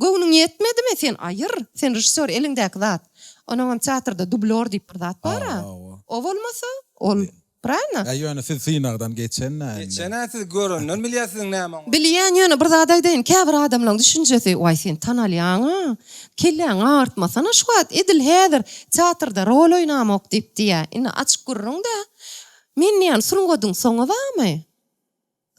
[SPEAKER 5] Göwnüň ýetmedimi, sen aýyr, sen režissýor eliňdäki zat. Onuňam teatrda dublýor diýip bir zat bar-a. O bolmasa, ol. Pravilno?
[SPEAKER 2] Ä ýöne siz synagdan geçen-ä indi.
[SPEAKER 1] Geçen-ä siz görenden bilýär siziň näme oňa.
[SPEAKER 5] Bilýän ýöne bir zat aýdaýyn käbir adamlaň düşünjesi waý sen tanalýaňa kelläňi agyrtmasana şu wagt edil häzir teatrda rol oýnamok diýip diýýä indi açyk gürrüň-dä men diýýän sungadyň soňy barmy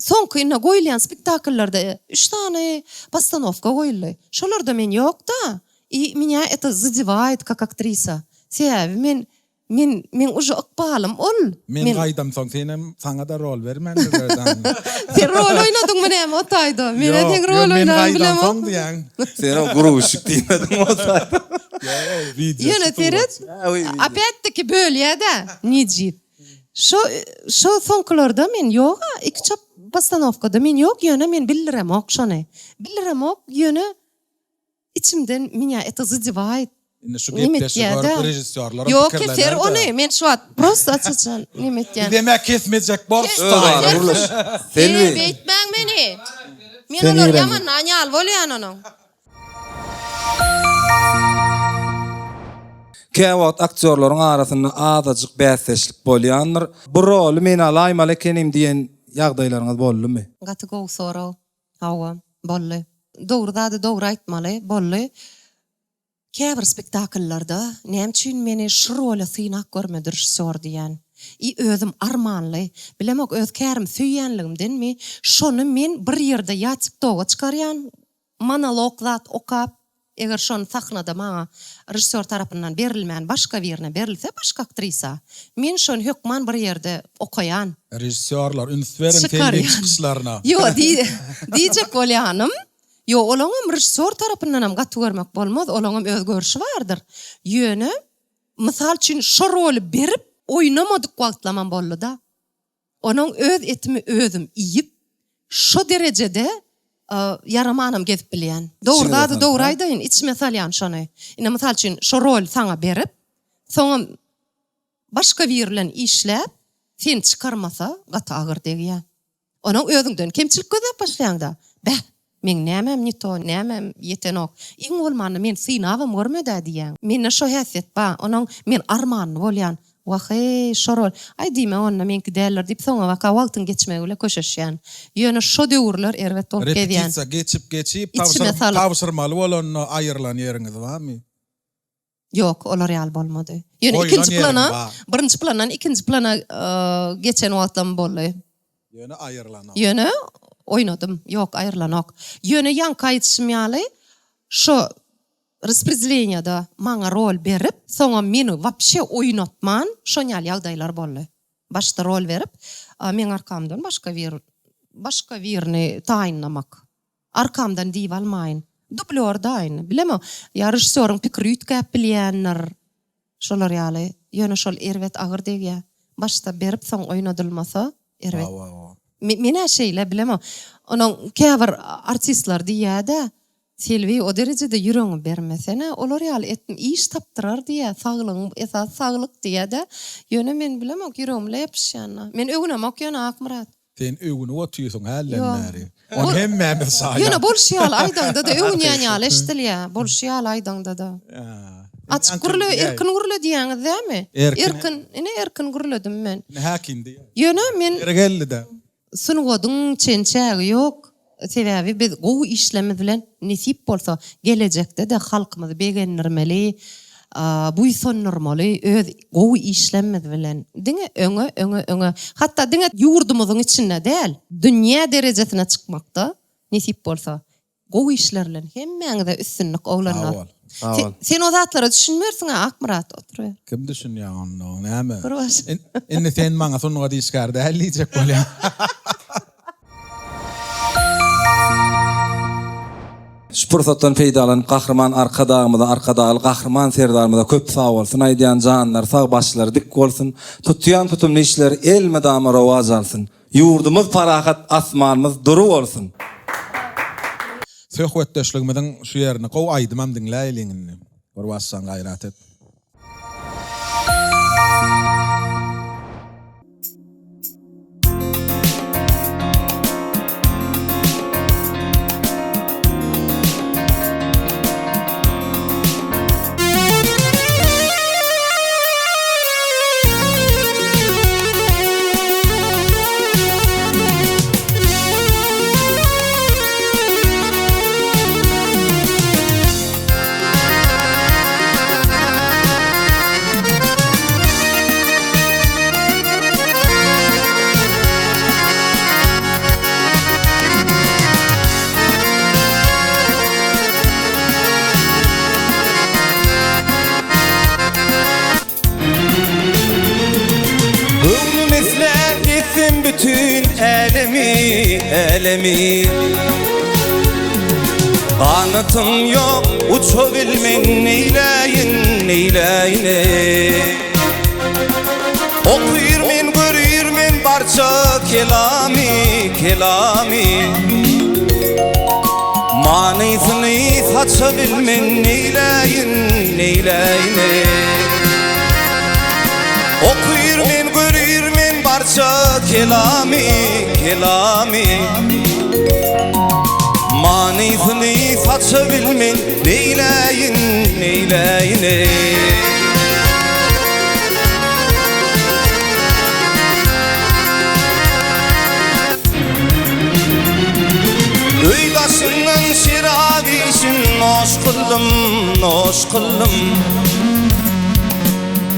[SPEAKER 5] soňky indi goýulýan spektakllarda üç sany postanowka goýuldy şolarda men ýok-da i меня это задевает как aktrisa sebäbi men Men, meň uje ykbalym ol.
[SPEAKER 2] Men gaýdamsoň senem, saňa-da rol bermändirler daňyň.
[SPEAKER 5] Sen rol oýnadyňmy näme o taýda? Men-ä seň rol
[SPEAKER 2] Ýok, men
[SPEAKER 5] oýnanyňy bilemok.
[SPEAKER 2] gaýdamsoň diýýäň.
[SPEAKER 1] Senem gruşik diýmediňmi o taýda?
[SPEAKER 2] Ýok, wideo
[SPEAKER 5] Ýöne seret, opýat-taki bölýä-dä, nejis. Şo, şo soňkularda men ýog-a, iki-üç postanowkada men ýok, ýöne men bildiremok şony. Bildiremok, ýöne Içimden Меня это задевает.
[SPEAKER 2] Indi şu
[SPEAKER 5] Neme
[SPEAKER 2] gepleşigi
[SPEAKER 5] etýär-dä?
[SPEAKER 2] görüp režissýorlaram
[SPEAKER 5] Ýok,
[SPEAKER 2] pikirlener-dä.
[SPEAKER 5] keser ony. Men şu wagt prosta aç-açan neme etýän.
[SPEAKER 2] Bizem-ä kesmejek borus
[SPEAKER 1] Özara
[SPEAKER 2] daýy.
[SPEAKER 1] gürleş.
[SPEAKER 5] Eý,
[SPEAKER 1] Selbi.
[SPEAKER 5] beýtmäň meni. Men
[SPEAKER 1] Sen
[SPEAKER 5] olary
[SPEAKER 1] ýigrenjek.
[SPEAKER 5] ýamanlan ýaly bolýan onuň.
[SPEAKER 1] Käwagt aktýorlaryň arasynda azajyk bäsdeşlik bolýandyr. Bu roly men alaýmaly ekenim diýen ýagdaýlaryňyz boldumy?
[SPEAKER 5] Gaty gowy sorag. Hawa, boldy. Dogry zady dogry aýtmaly, boldy. Käbir spektakllarda näme üçin meni şu rola synap görmedi režissýor diýýän. I özüm armanly, bilemok öz kärimi söýýänligimdenmi, şony men bir ýerde ýa tiktoga çykarýan, monolog zat okap, eger şony sahnada maňa režissýor tarapyndan berilmän başga birine berilse, başga aktrisa, men şony hökman bir ýerde okaýan.
[SPEAKER 2] Režissýorlar üns beriň Selbiň çykyşlaryna.
[SPEAKER 5] Ýo, diýjek bolýanym, Ýok, olaňam režissýor tarapyndanam gaty görmek bolmaz, olaňam öz görşi bardyr. Ýöne, mysal üçin, şo roly berip, oýnamadyk wagtlamam boldy-da. Onuň öz etimi özüm iýip, şo derejede ýaramanam gezip bilýän. Dogry zady dogry aýdaýyn, içime salýan şony. Ine, mysal üçin, şo roly saňa berip, soňam başga biri bilen işläp, seni çykarmasa, gaty agyr degýär. Onuň özüňden kemçilik gözläp başlaýaňda, Bäh, meň nämäm ne to, nämäm ýetenok, iň bolmanda meni synabam görmed-ä diýýäň. Mende şo häsiýet bar, onuň men armanly bolýan. Wah-eý, şo rol, aý diýme onda meňki däldir diýip soňabaka wagtyň geçmegi bile köşeşýän. Ýöne şo döwürler erbet bolup gezýän.
[SPEAKER 2] Repetisiýa geçip-geçip
[SPEAKER 5] Içime salyp.
[SPEAKER 2] tabşyrmaly bolanda aýrylan ýeriňiz barmy?
[SPEAKER 5] Ýok, olar ýaly bolmady. Ýöne
[SPEAKER 2] Goýlan
[SPEAKER 5] ikinji
[SPEAKER 2] ýeriň
[SPEAKER 5] plana,
[SPEAKER 2] bar.
[SPEAKER 5] birinji plandan ikinji plana geçen wagtlam boldy.
[SPEAKER 2] Ýöne aýrylanok.
[SPEAKER 5] Ýöne oýnadym. Ýok, aýrylanok. Ýöne ýaňky aýdyşym ýaly, şo raspredeleniýada maňa rol berip, soňam meni wapşe oýnatman, şon ýaly ýagdaýlar boldy. Başda rol berip, meň arkamdan başga bir, başga birini taýynlamak. Arkamdan diýip almaýyn. Dublýor daýyny. Bilemok. Ýa režissýoryň pikiri üýtgäp bilýändir. Şolar ýaly. Ýöne şol erbet agyr degýä. Başda berip soň oýnadylmasa erbet. Men-ä şeýle bilemok. Onuň käbir artistler diýýä-dä, Selbi o derejede ýüregiňi bermesene, olar ýaly etme, iş tapdyrar diýýä, saglygyň esasy saglyk diýýä-dä. Ýöne men bilemok ýüregim-le ýapyşýanyna. Men öwünemok ýöne Akmyrat.
[SPEAKER 2] Sen öwünip otyrsyň hälden
[SPEAKER 5] Ýok.
[SPEAKER 2] bäri. Ony hemmämiz şaýat.
[SPEAKER 5] Ýöne bolşy ýaly aýdaňda-da öwünýän ýaly eşidilýär. Bolşy ýaly aýdaňda-da. Açyk gürle, erkin gürle diýýäňiz dämi?
[SPEAKER 2] Erkin.
[SPEAKER 5] Erkin, ine erkin gürledim men.
[SPEAKER 2] Ine häkim diýýär.
[SPEAKER 5] Ýöne men.
[SPEAKER 2] Ýeri geldi-de.
[SPEAKER 5] Sungadyň çen-çägi ýok. Sebäbi biz gowy işlerimiz bilen nesip bolsa gelejekde-de halkymyzy begendirmeli, buýsandyrmaly öz gowy işlerimiz bilen. Diňe öňe, öňe, öňe. Hatda diňe ýurdumyzyň içinde däl, dünýä derejesine çykmakda nesip bolsa Gowy işler bilen hemmäňize üstünlik oglanlar.
[SPEAKER 2] Sag bol.
[SPEAKER 1] Sag bol.
[SPEAKER 5] Sen o zatlara düşünmersiňä Akmyrat oturyber.
[SPEAKER 2] Kim düşünýär onda näme?
[SPEAKER 5] Bir baş.
[SPEAKER 2] Indi sen maňa sungat işgäri däl diýjek bolýaň.
[SPEAKER 1] Şu pursatdan peýdalanyp Gahryman Arkadagymyza Arkadagly Gahryman Serdarymyza köp sagbolsun aýdýan janlary sag başlary dik bolsun tutýan tutumly işleri elmydama rowaç alsyn. Ýurdumyz parahat asmanymyz dury bolsun.
[SPEAKER 2] Söhbetdeşligimiziň şu ýerini gowy aýdymam diňläýeliň indi. Bir bassaň gaýrat et.
[SPEAKER 1] Göwnüm islär gitsin bütün älemi, älemi Ganatym ýok, uçabilmen neýläýin, neýläýin eý Okyr men, görür men barça kelamy, kelamy Manysyny saça bilmen neýläýin, neýläýin eý. Okyr men, görür men barça kelamy, kelamy. Manysyny saça bilmen neýläýin, neýläýin eý. Öý daşyndan şerap işin noş kyldym. Noş kyldym.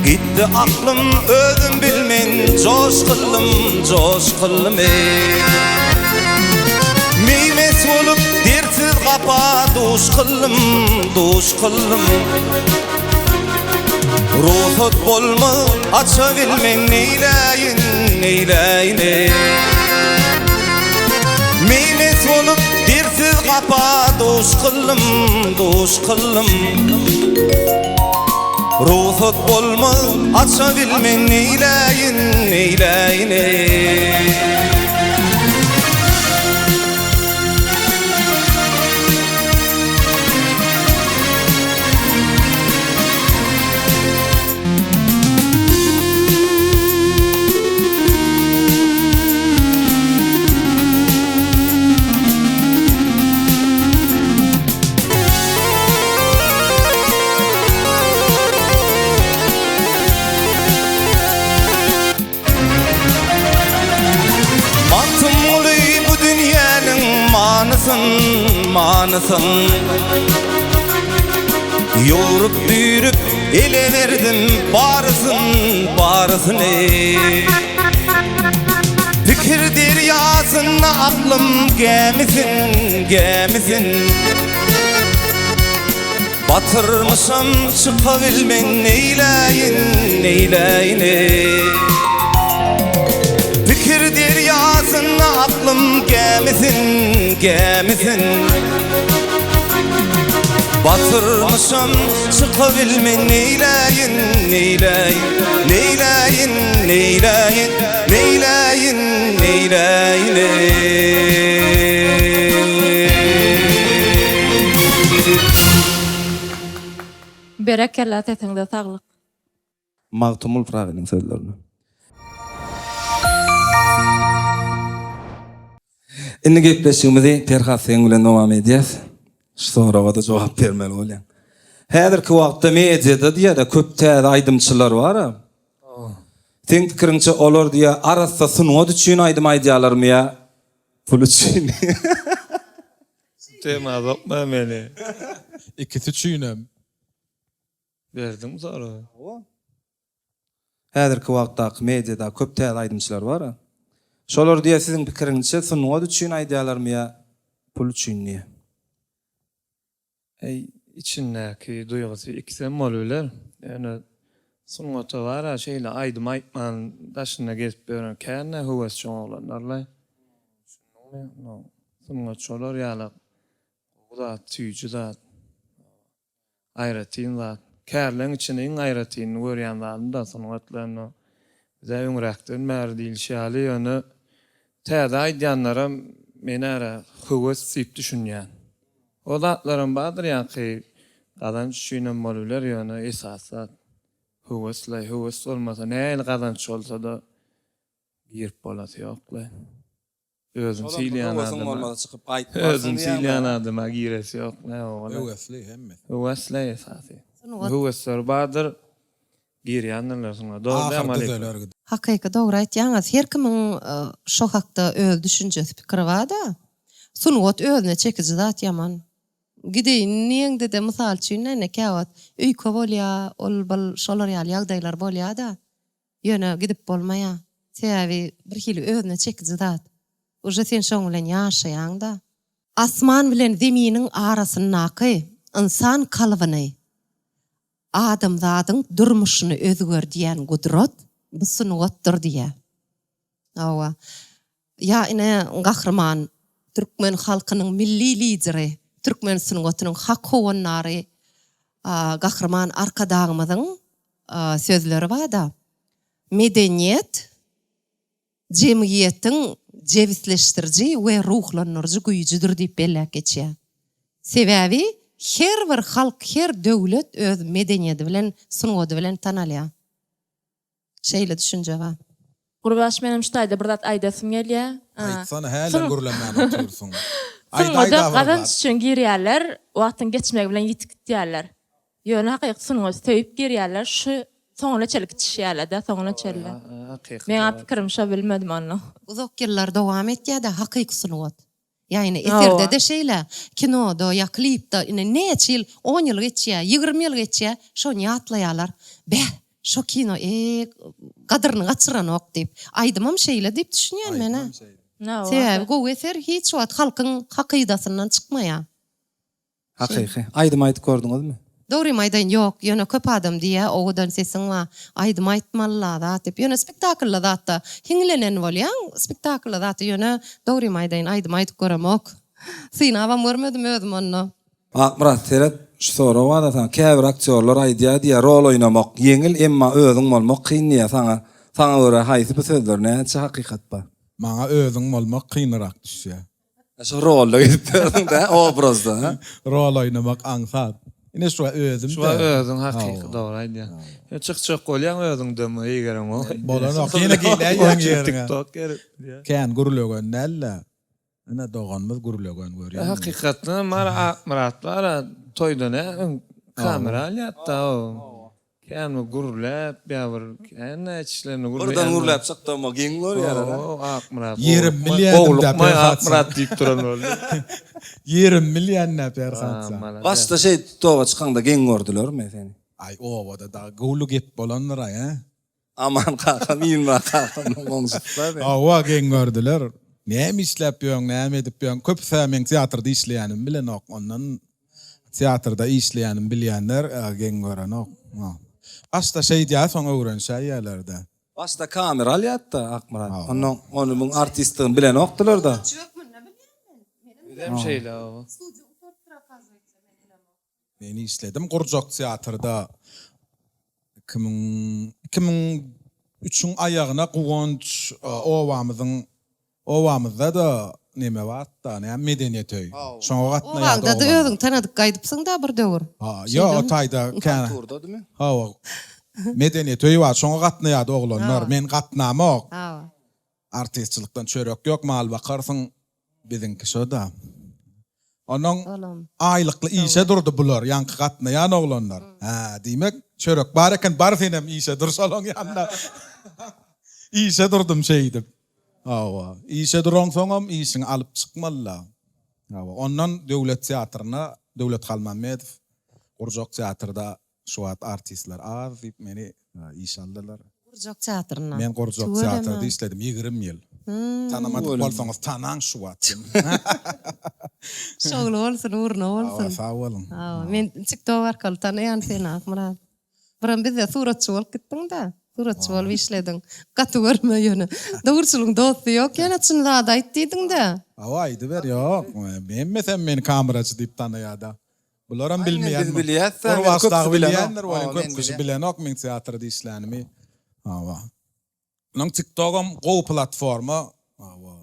[SPEAKER 1] Gitdi aklym özüm bilmen Joş kyldym, joş kyldym eý. Meý-mes bolup dertsiz gapa Duş kyldym, duş kyldym. Rugsat bolmaz aça bilmen Neýläýin, neýläýin eý. Meý-mes bolup dertsiz gapa Duş kyldym, duş kyldym. Rugsat bolmaz aça bilmen Neýläýin, neýläýin eý. Magtymguly bu dünýäniň manysyn, manysyn Ýugrup-düýrüp ele berdim barysyn, barysyny Pikir derýasynda aklym gämisin, gämisin Batyrmyşam çykabilmen neýläýin, neýläýin eý. Pikir derýasynda aklym gämisin, gämisin. Batyrmyşam çykabilmen neýläýin, neýläýin, neýläýin, neýläýin, neýläýin, neýläýin eý.
[SPEAKER 6] Berekella sesiňize saglyk.
[SPEAKER 1] Magtymgul Pyragynyň sözlerine. Indi gepleşigimizi Perhat seň bilen dowam edýäs. Şu soraga-da jogap bermeli bolýaň. Häzirki wagtda mediada diýýär-de köp täze aýdymçylar bar-a. Seň pikiriňçe olar diýýär arassa sungat üçin aýdym aýdýarlarmy ýa pul üçin?
[SPEAKER 7] Şu tema sokma meni.
[SPEAKER 2] Ikisi üçinem.
[SPEAKER 7] Berdiňmi soragy?
[SPEAKER 1] Hawa. Häzirki wagtdaky mediada köp täze aýdymçylar bar-a. Şolar diýýär siziň pikiriňizçe sungat üçin aýdýarlarmy ýa pul üçin diýýär.
[SPEAKER 7] Eý içindäki duýgusy ikisem bolubiler. Ýöne sungata bar-a şeýle aýdym aýtman daşynda gezip ýören kän-dä höwesjeň oglanlar-laý. Düşündiňmi? Sungat şolar ýalak gowy zat, süýji zat. Aýratyn zat. Kärleň içinde iň aýratynyny görýän zadym-da sungat bilen o. Bizä öňräkden bäri diýlişi ýaly, ýöne täze aýdýanlaram men ära höwes diýip düşünýän. O zatlaram bardyr ýaňky gazanç üçinem bolubiler, ýöne esasy zat höwes-laý. Höwes bolmasa nähili gazanç bolsa-da girip bolasy ýok-laý. Özüni sylaýan adama. Özüni sylaýan adama giresi ýok näme bolar.
[SPEAKER 2] Höwesli hemmesi.
[SPEAKER 7] Höwesli esasy. Höwesleri bardyr girýändirler şuňa. Dogry dämi
[SPEAKER 2] Ahyr düzeler gider.
[SPEAKER 5] Hakyky dogry aýtýaňyz. Her kimiň şo hakda öz düşünjesi pikiri barda. Sungat özüne çekiji zat ýaman. Gideýin diýeňde-de mysal üçin ine käwagt öýke bolýa ol bul şolar ýaly ýagdaýlar bolýada. Ýöne gidip bolmaýar. Sebäbi bir hili özüne çekiji zat. Uje sen şoň bilen ýaşaýaň-da. Asman bilen zeminiň arasyndaky ynsan kalbyny, adamzadyň durmuşyny özgerdýän gudrat bu sungatdyr diýýär. Hawa. Ýa ine gahryman türkmen halkynyň milli lideri, türkmen sungatynyň hak howandary Gahryman Arkadagymyzyň sözleri bar-da, Medeniýet jemgyýetiň jebisleşdiriji we ruhlandyryjy güýjüdir diýip belläp geçýär. Sebäbi her bir halk, her döwlet öz medeniýeti bilen, sungaty bilen tanalýar. Şeýle düşünje bar.
[SPEAKER 6] Gurbaş menem şu taýda bir zat aýdasym gelýä.
[SPEAKER 2] Aýtsana hälem gürlemän otyrsyň.
[SPEAKER 6] Sungata gazanç üçin girýärler, wagtyň geçmegi bilen ýitip gitýärler. Ýöne hakyky sungaty söýüp girýärler, şu soňuna çenli gitişýärler-de, soňuna çenli. Meňä pikirim şo bilmedim onda.
[SPEAKER 5] Uzak ýyllar dowam etýär-de hakyky sungat. Ýa ine eserde-de şeýle, kinoda ýa klipde ine näçe ýyl, on ýyl geçýär, 20 ýyl geçýär, şony ýatlaýarlar. Beh, şo kino eý gadyryny gaçyranok diýip. Aýdymam şeýle diýip düşünýän men-ä. Sebäbi gowy eser hiç wagt halkyň hakydasyndan çykmaýar.
[SPEAKER 1] Hakyky. Aýdym aýdyp gördüňizmi?
[SPEAKER 5] Dogrymy aýdaýyn ýok, ýöne köp adam diýýä owadan sesiň bar, aýdym aýtmalyla zat diýip, ýöne spektaklda zatda hiňlenen bolýaň, spektaklda zatda ýöne dogrymy aýdaýyn aýdym aýdyp göremok. Synabam görmedim özüm onda.
[SPEAKER 1] Akmyrat seret şu sorag barda saňa käbir aktýorlar aýdýar diýýär rol oýnamak ýeňil emma özüň bolmak kyn diýýär saňa saňa görä haýsy bu sözler näçe hakykat bar.
[SPEAKER 2] Maňa özüň bolmak kynyrak düşýär.
[SPEAKER 1] Şu rolda gidip ýördüň-dä, obrazda, ha?
[SPEAKER 2] Rol oýnamak aňsat. Ine şu özüm-dä.
[SPEAKER 3] Şu özüň hakyky, dogry aýdýaň. Ýa çykjak bolýaň özüňden eýgereňok.
[SPEAKER 2] Bolanok, ýene geläýýäň ýeriňe.
[SPEAKER 3] TikTok gerek.
[SPEAKER 2] Kän gürlegen däl-de. Ine doganymyz gürlegen görýäňmi?
[SPEAKER 3] Hakykatdanam bar Akmyrat bar-a toýda nä öň kamera alýardy-da o. Kän bir gürläp ýa bir kän näçişlerini gürleýän.
[SPEAKER 1] Birden gürläp çykdygym geň görýärler a.
[SPEAKER 3] Oo Akmyrat.
[SPEAKER 2] Ýerim bilýändim-dä
[SPEAKER 3] Perhat. Akmyrat diýip duran boldy.
[SPEAKER 2] Ýerim bilýän-dä Perhat jan.
[SPEAKER 1] Başda şeýdip toba çykaňda geň gördülermi seni?
[SPEAKER 2] Aý obada dagy gowly gep bolandyr-aý hä?
[SPEAKER 1] Aman kakam Ilmyrat kakamyň goňşusy-da sen.
[SPEAKER 2] Hawa geň gördüler. Näme işläp ýöň, näme edip ýöň? Köpüs-ä meň teatrda işleýänimi bilenok. Ondan teatrda işleýänimi bilýänler geň görenok. Başda şeýdýär, soň öwrenişäýýärler-dä.
[SPEAKER 1] Başda kamera alýardy-da Akmyrat. Ondan ony muň artistdigini bilenokdylar-da.
[SPEAKER 5] Suratçy hökmünde bilýän men. Menem
[SPEAKER 3] Bizem şeýle hawa.
[SPEAKER 5] Studiýa gutarypdyr okazywaytsa men bilemok.
[SPEAKER 2] Men işledim gurjak teatrda 2000 2003-iň aýagyna Guwanç obamyzyň obamyzda-da neme barda näme medeniýet öýi. Şoňa gatnaýardy
[SPEAKER 5] Obaňda-da özüňi tanadyp gaýdypsyň-da bir döwür.
[SPEAKER 2] Ha, ýok o taýda kän.
[SPEAKER 1] Kulturdadymy?
[SPEAKER 2] Hawa. Medeniýet öýi bar, şoňa gatnaýardy oglanlar. Men gatnamok.
[SPEAKER 5] Hawa.
[SPEAKER 2] Artistçilikden çörek ýok, mal bakarsyň, biziňki şo-da. Onnoň aýlykly işe durdy bular, ýaňky gatnaýan oglanlar. Hä, diýmek, çörek bar eken, bar senem işe dur şolaň ýanyna. Işe durdum şeýdip. Hawa, işe duraňsoňam işiňi alyp çykmaly-da. Hawa, ondan Döwlet teatryna Döwlet Halmammedow gurjak teatrda Şu wagt artistler az diýip meni işe aldylar.
[SPEAKER 5] Gurjak teatrynda.
[SPEAKER 2] Men gurjak teatrda işledim 20 ýyl. Tanamadyk bolsaňyz tanaň şu wagt.
[SPEAKER 5] Şowly bolsun, ugruna bolsun.
[SPEAKER 2] Hawa, sag boluň.
[SPEAKER 5] Hawa, men TikTok arkaly tanaýan seni Akmyrat. Biram bizde suratçy bolup gitdiň-dä. Suratçy bolup işlediň. Gaty görme ýöne. Dogruçylyň dosty ýok ýöne çyn zady aýt diýdiň-dä.
[SPEAKER 2] Hawa, aýdyber, ýok. Hemmesem meni kameraçy diýip tanaýar-da. Bularam bilmeýän.
[SPEAKER 1] Biz bilýäs-dä.
[SPEAKER 2] Gurbaş dagy bilýändir welin köp kişi bilenok meň teatrda işlänimi. Hawa. Onuň TikTogam gowy platforma. Hawa.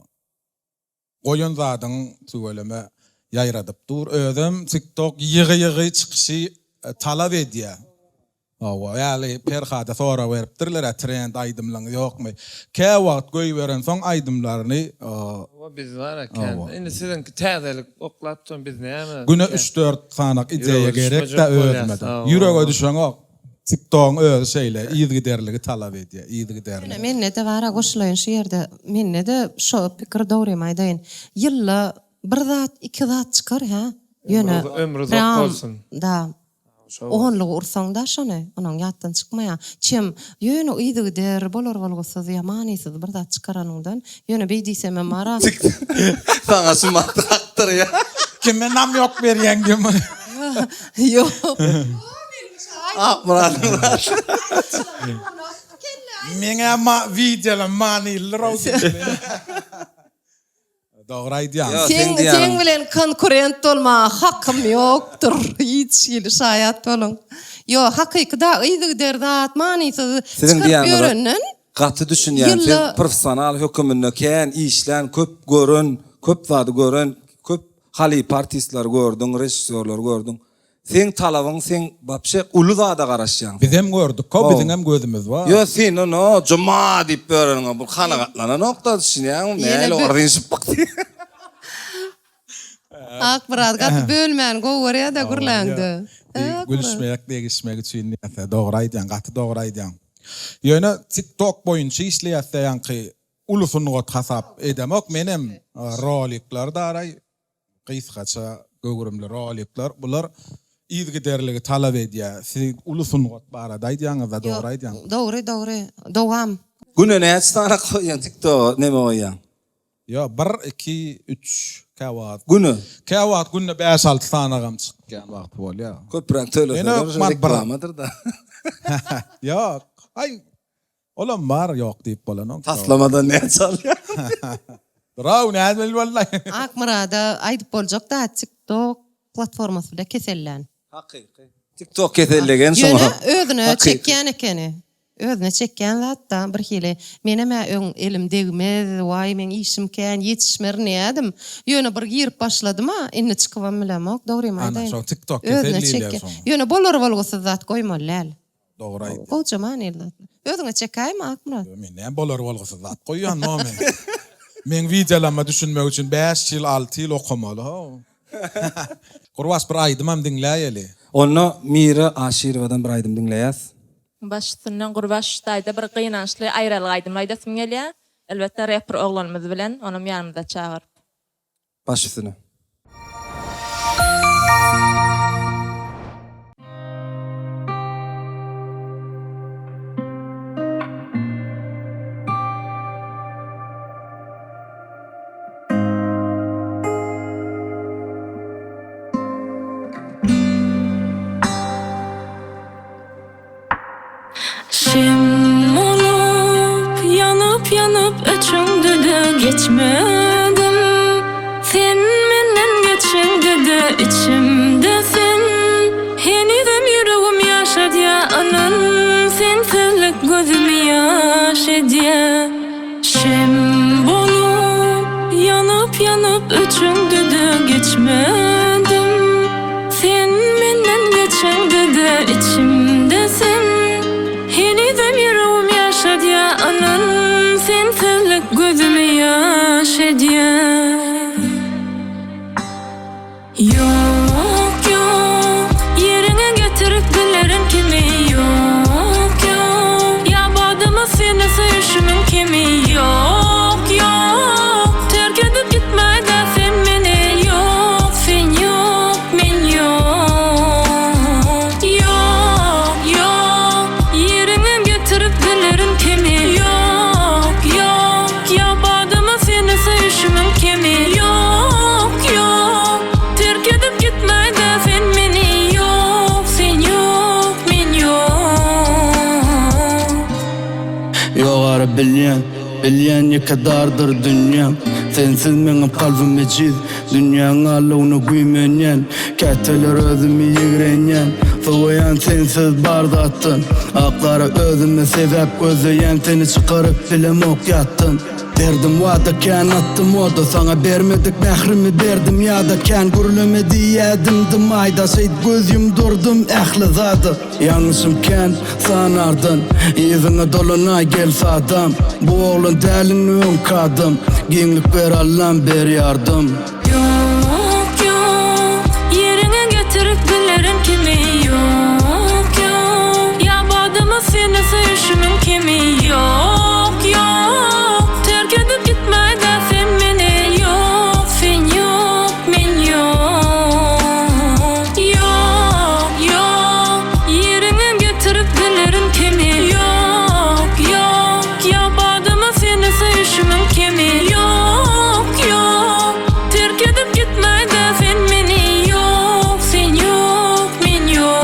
[SPEAKER 2] Goýan zadyň tüweleme ýaýradyp dur. Özem TikTok ýygy-ýygy çykyşy talap edýär. Hawa, ýaly Perhada sorag beripdirler-ä trend aýdymlaňyz ýokmy? Käwagt goýberensoň aýdymlaryny
[SPEAKER 3] Hawa biz bar-a kän. Indi siziňki täzelik oklap duran biz näme?
[SPEAKER 2] Güne üç-dört sanak ideýa gerek-dä özüme-de. Ýürege düşeňok. TikTogyň özi şeýle, yzygiderligi talap edýär, yzygiderligi.
[SPEAKER 5] Ýöne mende-de bar-a goşulaýyn şu ýerde, mende-de şo pikir dogrymy aýdaýyn. Ýylda bir zat, iki zat çykar hä? Ýöne
[SPEAKER 3] Ömri uzak bolsun.
[SPEAKER 5] Da. Onlugy ursaň-da şony, onuň ýatdan çykmaýar. Çem, ýöne yzygider, bolar-bolgusyz ýa manysyz bir zat çykaranyňdan, ýöne beý diýsemem bar-a.
[SPEAKER 1] Saňa şu mat kakdyrýar.
[SPEAKER 2] Kime namýok berýäň diýen muny.
[SPEAKER 5] Ýok.
[SPEAKER 1] Akmyrat.
[SPEAKER 2] Meň-ä wideolarym manylydyr-ow diýip. Dogry aýdýaň.
[SPEAKER 1] Ýok,
[SPEAKER 5] Seň
[SPEAKER 1] seň diýýäniň.
[SPEAKER 5] seň bilen konkurent bolmaga hakym ýokdur. Hiç hili şaýat boluň. Ýok, hakyky da yzygider zat manysyz
[SPEAKER 1] Siziň
[SPEAKER 5] çykaryp
[SPEAKER 1] diýýäniňize
[SPEAKER 5] ýörenden
[SPEAKER 1] gaty düşünýän. Siz
[SPEAKER 5] ýylda
[SPEAKER 1] professional höküminde kän işlän, köp gören, köp zady gören, köp halypa artistleri gördüň, režissýorlary gördüň. Seň talabyň seň wapşe uly zada garaşýaň sen.
[SPEAKER 2] Bizem gördük ko biziňem gözümiz bar.
[SPEAKER 1] Ýo sen ono juma diýip ýöreniňe bu kanagatlananokda düşünýäňmi näle orzinşipbak diýip.
[SPEAKER 5] Akmyrat gaty bölmäni gowy görýädä gürläňde.
[SPEAKER 2] Gülüşmek degişmek üçin diýse dogry aýdýaň gaty dogry aýdýaň. Ýöne tik tok boýunça işleýäsde ýaňky. uly sungat hasap edemok. Menem rolikler daraý gysgaça göwrümli rolikler bular yzygiderligi talap edýär. Siz uly sungat barada aýdýaňyzda dogry aýdýaň.
[SPEAKER 5] Dogry dogry dowam.
[SPEAKER 1] Güne näçe sany goýýaň tiktoga neme goýýaň?
[SPEAKER 2] Ýok bir iki üç käwagt.
[SPEAKER 1] Güne?
[SPEAKER 2] Käwagt günde bäş alty sanagam çykýan wagty bolýar.
[SPEAKER 1] Köpräk töleseler reklamadyr-da.
[SPEAKER 2] Ýok aý Olam bar ýok diýip bolanok.
[SPEAKER 1] Taslamadan näçe alýaň?
[SPEAKER 2] Braw nädmeli boldy.
[SPEAKER 5] Akmyrada aýdyp boljak zat tiktok platformasy bile kesellän.
[SPEAKER 1] Hakyky. Tiktok kesellegen şoňa.
[SPEAKER 5] Ýöne özüne çekýän ekeni. Özüne çekýän zatda birhili. Menem-ä öň elim degmez, waý meň işim kän, ýetişmerin diýýädim. Ýöne bir girip başladym-a, indi çykybam bilemok, dogrymy
[SPEAKER 2] Ana
[SPEAKER 5] aýdaýyn.
[SPEAKER 2] şo tiktok kesel
[SPEAKER 5] Özüne
[SPEAKER 2] diýilýär
[SPEAKER 5] çekýän.
[SPEAKER 2] şoňa.
[SPEAKER 5] Ýöne bolar-bolgusyz zat goýmaly däl.
[SPEAKER 2] Dogry aýdýaň.
[SPEAKER 5] Gowja manyly zat. Özüňe çekäýme Akmyrat.
[SPEAKER 2] Ýok men näme bolar bolgusyz zat goýýan no men. Meň wideolama düşünmek üçin 5 ýyl 6 ýyl okamaly how. Gurbaş bir aýdymam diňläýeli.
[SPEAKER 1] Onda Mira Aşyrowadan bir aýdym diňleýäs.
[SPEAKER 6] Baş üstünden Gurbaş daýda bir gynançly aýralyk aýdymy aýdasym gelýär. Elbetde reper oglanymyz bilen onam ýanymyza çagyryp.
[SPEAKER 1] Baş üstüne.
[SPEAKER 6] Şem bolup ýanyp-ýanyp öçeňde-de geçmedim Sen menden geçeňde-de içimde sen Henizem ýüregim ýaşadýa ynan Sensizlik gözümi ýaş edýä Şem bolup ýanyp-ýanyp öçeňde-de geçmedim Sen menden geçeňde-de içimde sen Henizem ýüregim ýaşadýa ynan Sensizlik gözümi ýaş edýä. Ýok, ýok, ýeriňe getirip bilerin kimi Ýok, ýok, ýa badymy seni söýüşimiň kemi Ýok, ýok, terk edip gitmäge sen meni Ýok, sen ýok, men ýok Ýok, ýok, ýeriňe getirip bilerin kimi Ýok, ýok, Ýa badymy seni söýüşimiň kemi Ýok, ýok Terk edip gitmäge sen meni Ýok, sen ýok, men ýok.
[SPEAKER 8] Ýok ara bilýän, bilýän ýeke dardyr dünýäm Sensiz meňem kalbym ejiz, dünýäň alawna güýmenýän Käteler özümi ýigrenýän, sowaýan sensiz bar zatdan Ak-gara özüme sebäp gözleýän seni çykaryp bilemok ýatdan Berdim wada kän atdym oda saňa bermedik mährimi berdim ýada Kän gürleme diýýädim dymaýda şeýdip göz ýumdurdym ähli zada Ýalňyşym kän sanardan yzyňa dolanaý gel sadam Bu oglan däl indi öňki adam giňlik ber Allam ber ýardam.
[SPEAKER 6] Ýok, ýok, ýeriňe getirip bilerin kimi Ýok, ýok, ýa badymy seni söýüşimiň kemi Ýok, ýok, terk edip gitmäge sen meni Ýok, sen ýok, men ýok Ýok, ýok, ýeriňe getirip bilerin kimi Ýok, ýok, ýa badymy seni söýüşimiň kemi Ýok, ýok, terk edip gitmäge sen meni Ýok, sen ýok, men ýok.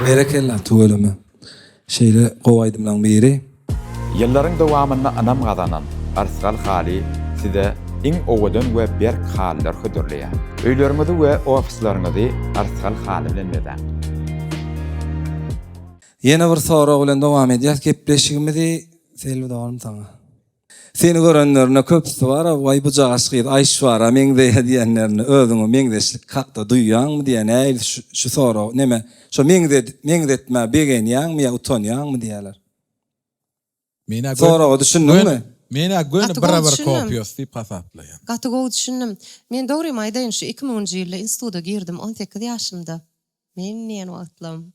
[SPEAKER 1] Berekella tüweleme. Şeýle gowy aýdymlaň biri.
[SPEAKER 4] Ýyllaryň dowamynda ynam gazanan Yrsgal haly size iň owadan we berk halylar hödürleýär. Öýleriňizi we ofisleriňizi Yrsgal haly bilen bezäň!
[SPEAKER 1] Ýene bir sorag bilen dowam edýäs gepleşigimizi Selbi doganym saňa. Seni görenlerinde köpüsi bar-a, waý bujagaş gyz Aýşwara meňzeýä diýenlerinde özüňe meňzeşlik hakda duýýaňmy diýýä, nähili şu sorag, neme, şo meňzed, meňzetmä begenýäňmi ýa utanýaňmy diýýäler.
[SPEAKER 2] Menä gön,
[SPEAKER 1] Soraga düşündiňmi?
[SPEAKER 2] Menä göni
[SPEAKER 5] Gaty gowy
[SPEAKER 2] bire-bir
[SPEAKER 5] düşündim.
[SPEAKER 2] kopiýasy diýip hasaplaýan.
[SPEAKER 5] Gaty gowy düşündim. Men dogrymy aýdaýyn şu iki müňünji ýylda instituda girdim 18 ýaşymda. Men diýen wagtlam.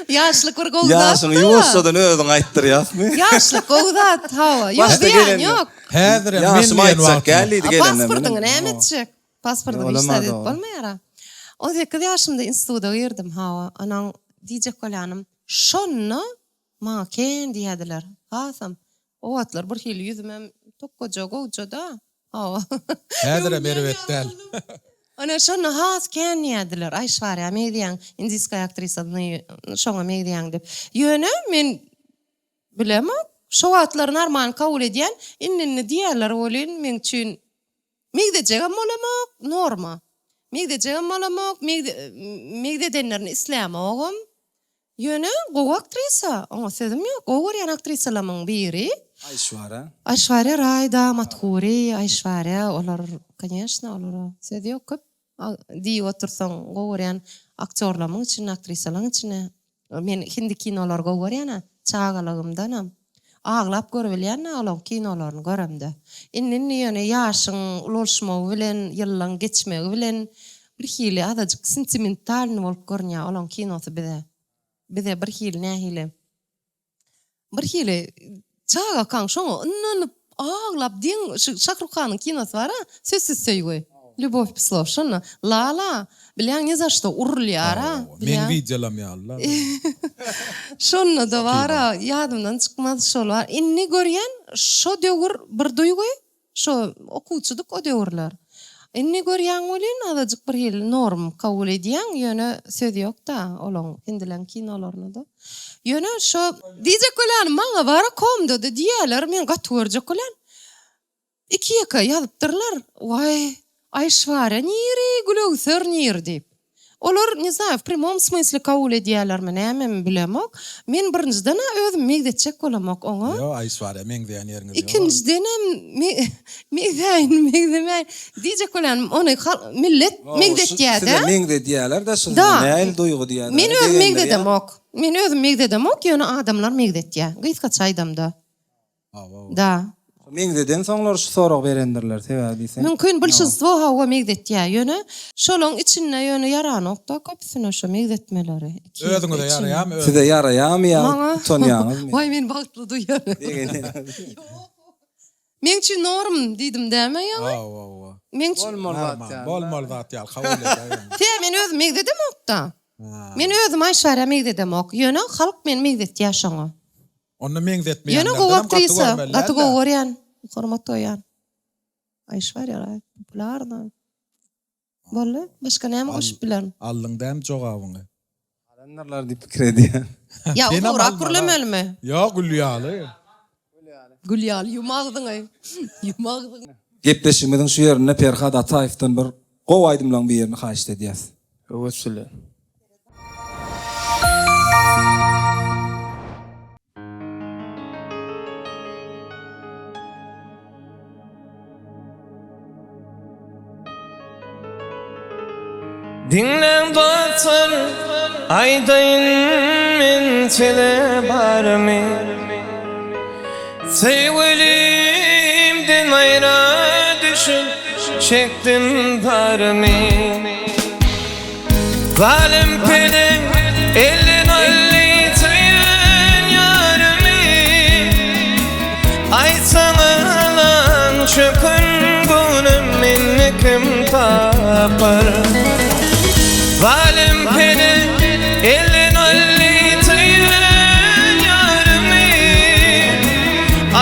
[SPEAKER 5] Ýaşlyk bir gowy
[SPEAKER 1] Ýaşyňy
[SPEAKER 5] zatdy-la.
[SPEAKER 1] ýuwaşjadan özüň aýtdyrýasmy?
[SPEAKER 5] Ýaşlyk gowy zat, hawa. Ýok,
[SPEAKER 1] Başda
[SPEAKER 5] zyýan
[SPEAKER 1] gelende.
[SPEAKER 5] ýok.
[SPEAKER 2] Häzirem men
[SPEAKER 1] Ýaşymy
[SPEAKER 2] diýen
[SPEAKER 1] aýtjak
[SPEAKER 2] wagtym.
[SPEAKER 1] gel diýdi
[SPEAKER 5] A
[SPEAKER 1] gelende.
[SPEAKER 5] pasportyňy näme etjek? Pasportyňy hiç zat edip bolmaýar-a. 18 ýaşymda instituda girdim, hawa. Onuň diýjek bolýanym, şonda maňa kän diýýärdiler. Hasam o wagtlar bir hili ýüzümem tokgaja, gowja-da. Hawa.
[SPEAKER 2] Häzirem erbet däl.
[SPEAKER 5] Ine şonda has kän diýýärdiler, Aýşwarýa meňzeýäň, indiýskaý aktrisasyny şoňa meňzeýäň diýip. Ýöne men bilemok, şo wagtlar normal kabul edýän, indi-indi diýýärler welin meň üçin meňzejegem bolamok, norma. Meňzejegem bolamok, meňzedenlerini islämogam. Ýöne gowy aktrisa, oňa sözüm ýok, gowy görýän aktrisalamyň biri.
[SPEAKER 1] Aýşwarýa.
[SPEAKER 5] Aýşwarýa Raý da Madhuri, Aýşwarýa olar koneşno olara söz ýok köp diýip otursaň gowy görýän aktýorlamyň içinde aktrisalaň içinde men hindi kinolary gowy görýänä çagalygymdanam aglap görübilýän-ä olaň kinolaryny göremde indi indi ýöne ýaşyň ulalşmagy bilen ýyllaň geçmegi bilen Birhili azajyk sentimentalnyý bolup görünýär olaň kinosy bize. Bize birhili nähili birhili çagakaň şoňa ynanyp aglap deň şu Şahrukh Hanyň kinosy bar-a Sözsüz söýgi, Lýubowь без slov şonda Lala bilýäň ni za što urulýar-a
[SPEAKER 2] Meň
[SPEAKER 5] bilýäň.
[SPEAKER 2] wideolam ýaly-la.
[SPEAKER 5] Şonda-da bar-a ýadymdan çykmaz şol bar. Indi görýän şo döwür bir duýgy Şo okuwçydyk o döwürler. Indi görýäň welin azajyk bir hili norm kabul edýäň, ýöne söz ýok-da olaň hindileň kinolaryna-da. Ýöne şo diýjek bolýanym maňa bara komda-da diýýäler, men gaty görjek bolýan. Iki-ýeke ýazypdyrlar, waý, Aýşwarýa niri, Gülöwser niri diýip. Olar ne znaýu w premom smysle kabul edýälermi nämemi bilemok. Men birinjiden-ä özümi meňzetjek bolamok oňa.
[SPEAKER 2] Ýok Aýşwarýa meňzeýän ýeriňiz ýok.
[SPEAKER 5] Ikinjidenem meňzäýin meňzemäýin diýjek bolýanym ony millet meňzetýä-dä.
[SPEAKER 1] Size meňzedýäler-dä şu size nähili duýgy diýýäler.
[SPEAKER 5] Men özüm meňzedemok. Men özüm meňzedemok ýöne adamlar meňzetýä. Gysgaça aýdamda. Da.
[SPEAKER 1] Meňzedensoňlar şu soragy berendirler, sebäbi diýseň.
[SPEAKER 5] Mümkin bolşinstwo hawa meňzetýär, ýöne şolaň içinde ýöne ýaranokda köpüsine şo meňzetmeleri.
[SPEAKER 2] Özüňize ýaraýarmy?
[SPEAKER 1] Size ýaraýarmy ýa utanýaňyzmy?
[SPEAKER 5] Waý men bagtly duýýan. Ýok. Meň üçin norm diýdim dämi ýaňy?
[SPEAKER 2] Hawa hawa.
[SPEAKER 5] Meň üçin
[SPEAKER 3] Bolmaly zat ýaly.
[SPEAKER 2] Bolmaly zat ýaly kabul edäýiň.
[SPEAKER 5] Sebäbi men özüm meňzedemokda. Men özüm Aýşwarýa meňzedemok. Ýöne halk meni meňzetýär şoňa.
[SPEAKER 2] Onda
[SPEAKER 5] Ýöne
[SPEAKER 2] meňzetmeýänlerdenem
[SPEAKER 5] gowy
[SPEAKER 2] gaty
[SPEAKER 5] aktrisa,
[SPEAKER 2] görmeli
[SPEAKER 5] gaty
[SPEAKER 2] däl-de.
[SPEAKER 5] gowy görýän, hormat goýýan. Aýşwarýa Raý popularna. Boldy, başga näme goşup bilerin?
[SPEAKER 2] Aldyň dämi jogabyňy?
[SPEAKER 1] Alandyrlar diýip pikir edýän.
[SPEAKER 5] Ýa
[SPEAKER 2] Senem
[SPEAKER 5] uzagrak
[SPEAKER 2] almaly.
[SPEAKER 5] gürlemelimi?
[SPEAKER 2] Ýok, gül ýaly.
[SPEAKER 5] Gül ýaly, ýum agzyňy. Ýum agzyňy.
[SPEAKER 1] Gepleşigimiziň şu ýerinde Perhat Ataýewden bir gowy aýdymlaryň birini haýyşt edýäs.
[SPEAKER 3] Höwes bilen. Diňläň dostlar, aýdaýyn men size barymy. Söýgülimden aýra düşüp, çekdim zarymy. Zalym peleň elden aldy söýen ýarymy Aýtsaňyzlaň çöken göwnüm indi kim tapar Zalym peleň elden aldy söýen ýarymy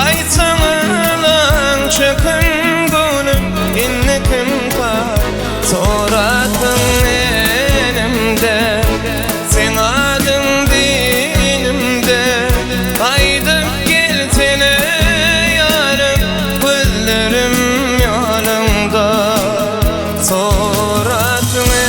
[SPEAKER 3] Aýtsaňyzlaň çöken göwnüm indi kim tapar Suratyň elimde, seň adyň dilimde Gaýdyp gelsene ýarym, gözlerim ýanyňda Suratyň.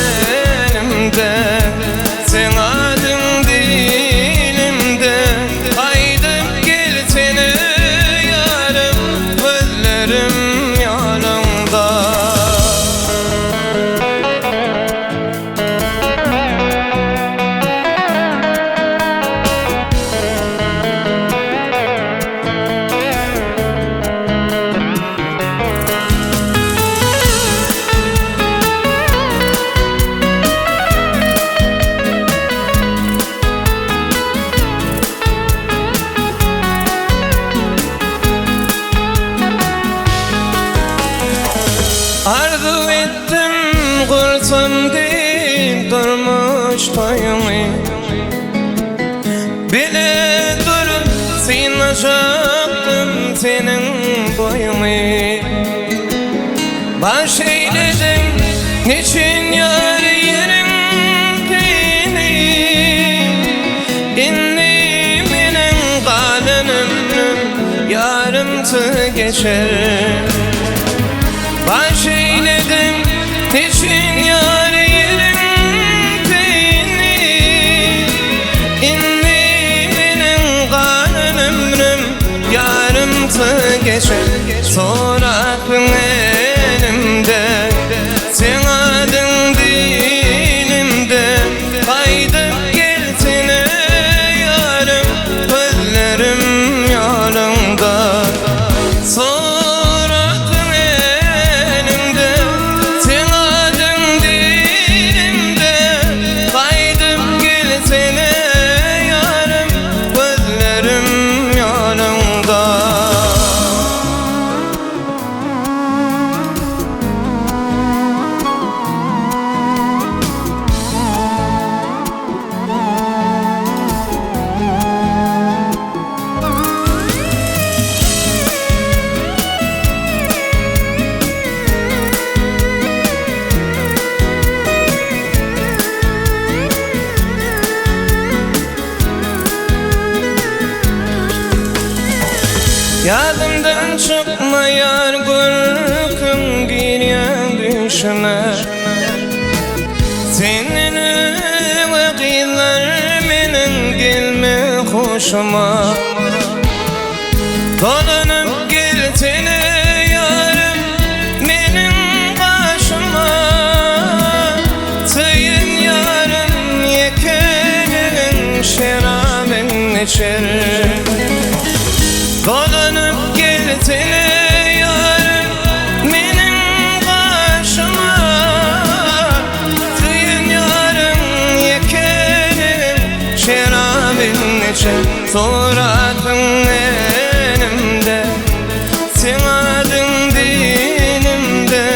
[SPEAKER 9] Gutlasam diýip durmuş toýuňy Bile durup synlaşakdym seniň boýuňy Baş eýlediň neçün ýar ýeriň teýini Indi meniň galan ömrüm ýarymçy geçer. Baş eýlediň neçün ýar ýeriň teýini Indi meniň galan ömrüm ýarymçy geçer. Sorapyň elimde Seň adyň dilimde Gaýdyp gelsene ýarym Gözlerim ýoluňda Sorapyň elimde Seň adyň dilimde Gaýdyp gelsene ýarym Gözlerim ýoluňda. Ýadymdan çykmaýar görküň girýän düýşüme Senden öňe gyzlar meniň gelme huşuma Dolanyp gelsene ýarym meniň gaşyma Söýen ýarym ýekeligiň şerabyn içer Dolanyp gelsene ýarym meniň gaşyma Söýen ýarym ýekeligiň şerabyn içer Suratyň elimde, seň adyň dilimde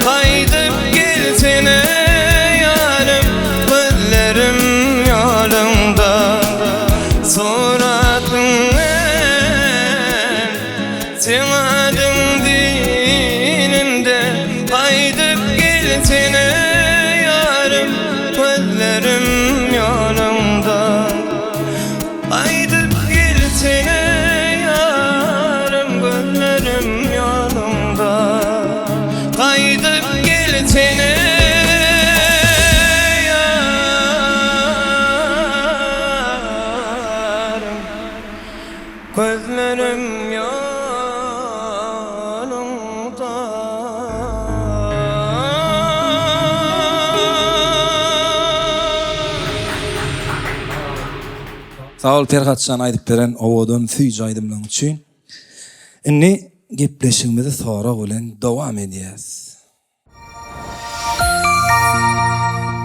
[SPEAKER 9] Gaýdyp gelsene ýarym, gözlerim ýoluňda Suratyň elimde, seň adyň dilimde Gaýdyp gelsene ýarym, gözlerim ýoluňda Gaýdyp gelsene ýarym gözlerim ýoluňda Gaýdyp gelsene ýarym gözlerim ýoluňda.
[SPEAKER 1] Sag bol Perhatjan aýdyp beren owadan süýji aýdymlaň üçin. Indi gepleşigimizi sorag bilen dowam edýäs.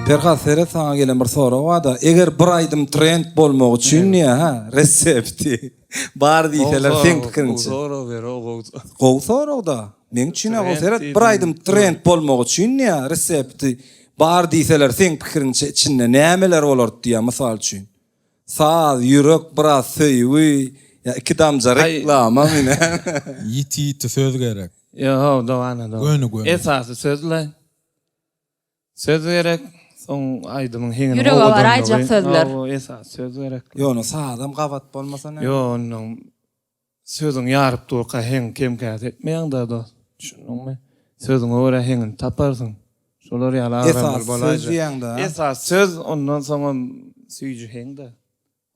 [SPEAKER 1] Perhat seret saňa gelen bir sorag barda eger bir aýdym trend bolmak üçin diýä ha resepti bar diýseler seň pikiriňçe.
[SPEAKER 7] Gowy sorag ber o gowy.
[SPEAKER 1] Gowy soragda. Meň üçin-ä gowy seret bir aýdym trend bolmak üçin diýä resepti Bar diýseler seň pikiriňçe içinde nämeler bolardy diýýär mysal üçin. Saz, ýürek, biraz söýgi, ýa iki damja reklama mine.
[SPEAKER 2] Ýiti ýiti söz gerek.
[SPEAKER 3] Ýo dogana dogry.
[SPEAKER 2] Göni göni.
[SPEAKER 3] Esasy sözle. Söz gerek. Soň aýdymyň heňiniň
[SPEAKER 6] Ýürege
[SPEAKER 3] owadanlygy.
[SPEAKER 6] baraýjak sözler.
[SPEAKER 3] Hawa esasy söz gerek.
[SPEAKER 1] Ýöne sazam gabat bolmasa näme?
[SPEAKER 3] Ýo onnoň Sözüň ýaryp durka heň kem-käs etmeýäň-dä dost. Düşündiňmi? Sözüňe görä heňini taparsyň. Şolar ýaly agramly
[SPEAKER 1] Esasy söz
[SPEAKER 3] bolaýjak.
[SPEAKER 1] diýýäň-dä.
[SPEAKER 3] Esasy söz, ondan soňam süýji heň-dä.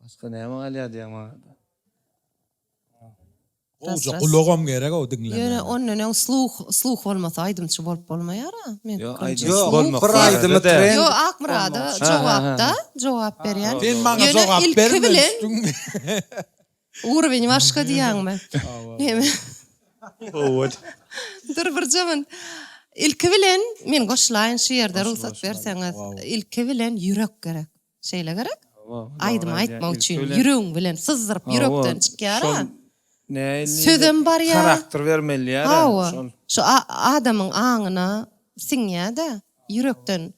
[SPEAKER 3] Başga näme galýar diýýäň maňa-da.
[SPEAKER 2] Gowja gulagam gerek-ow diňlemäge.
[SPEAKER 5] Ýöne ondan öň sluh, sluh bolmasa aýdymçy bolup bolmaýar-a. Men
[SPEAKER 3] Ýok,
[SPEAKER 5] pikirimçe
[SPEAKER 3] aýdymçy
[SPEAKER 5] sluh.
[SPEAKER 3] bolmak
[SPEAKER 1] Bir aýdymy
[SPEAKER 3] barada däl.
[SPEAKER 1] trend
[SPEAKER 5] Ýok, Akmyrada jogapda jogap berýän.
[SPEAKER 2] Sen maňa
[SPEAKER 5] Ýöne
[SPEAKER 2] jogap
[SPEAKER 5] ilki
[SPEAKER 2] berme
[SPEAKER 5] bilen
[SPEAKER 2] üstüňde.
[SPEAKER 5] Urowen başga diýýäňmi? Neme?
[SPEAKER 7] Hawa.
[SPEAKER 5] Dur bir jemyn. Ilki bilen men goşulaýyn şu ýerde rugsat berseňiz. Ilki bilen ýürek gerek. Şeýle gerek? Aýdym aýtmak üçin ýüregiň bilen syzdyryp ýürekden çykýar-a. Sözem barýar.
[SPEAKER 3] Harakter bermeli ýa-da.
[SPEAKER 5] Hawa. Şu adamyň aňyna siňýär-de. Ýürekden,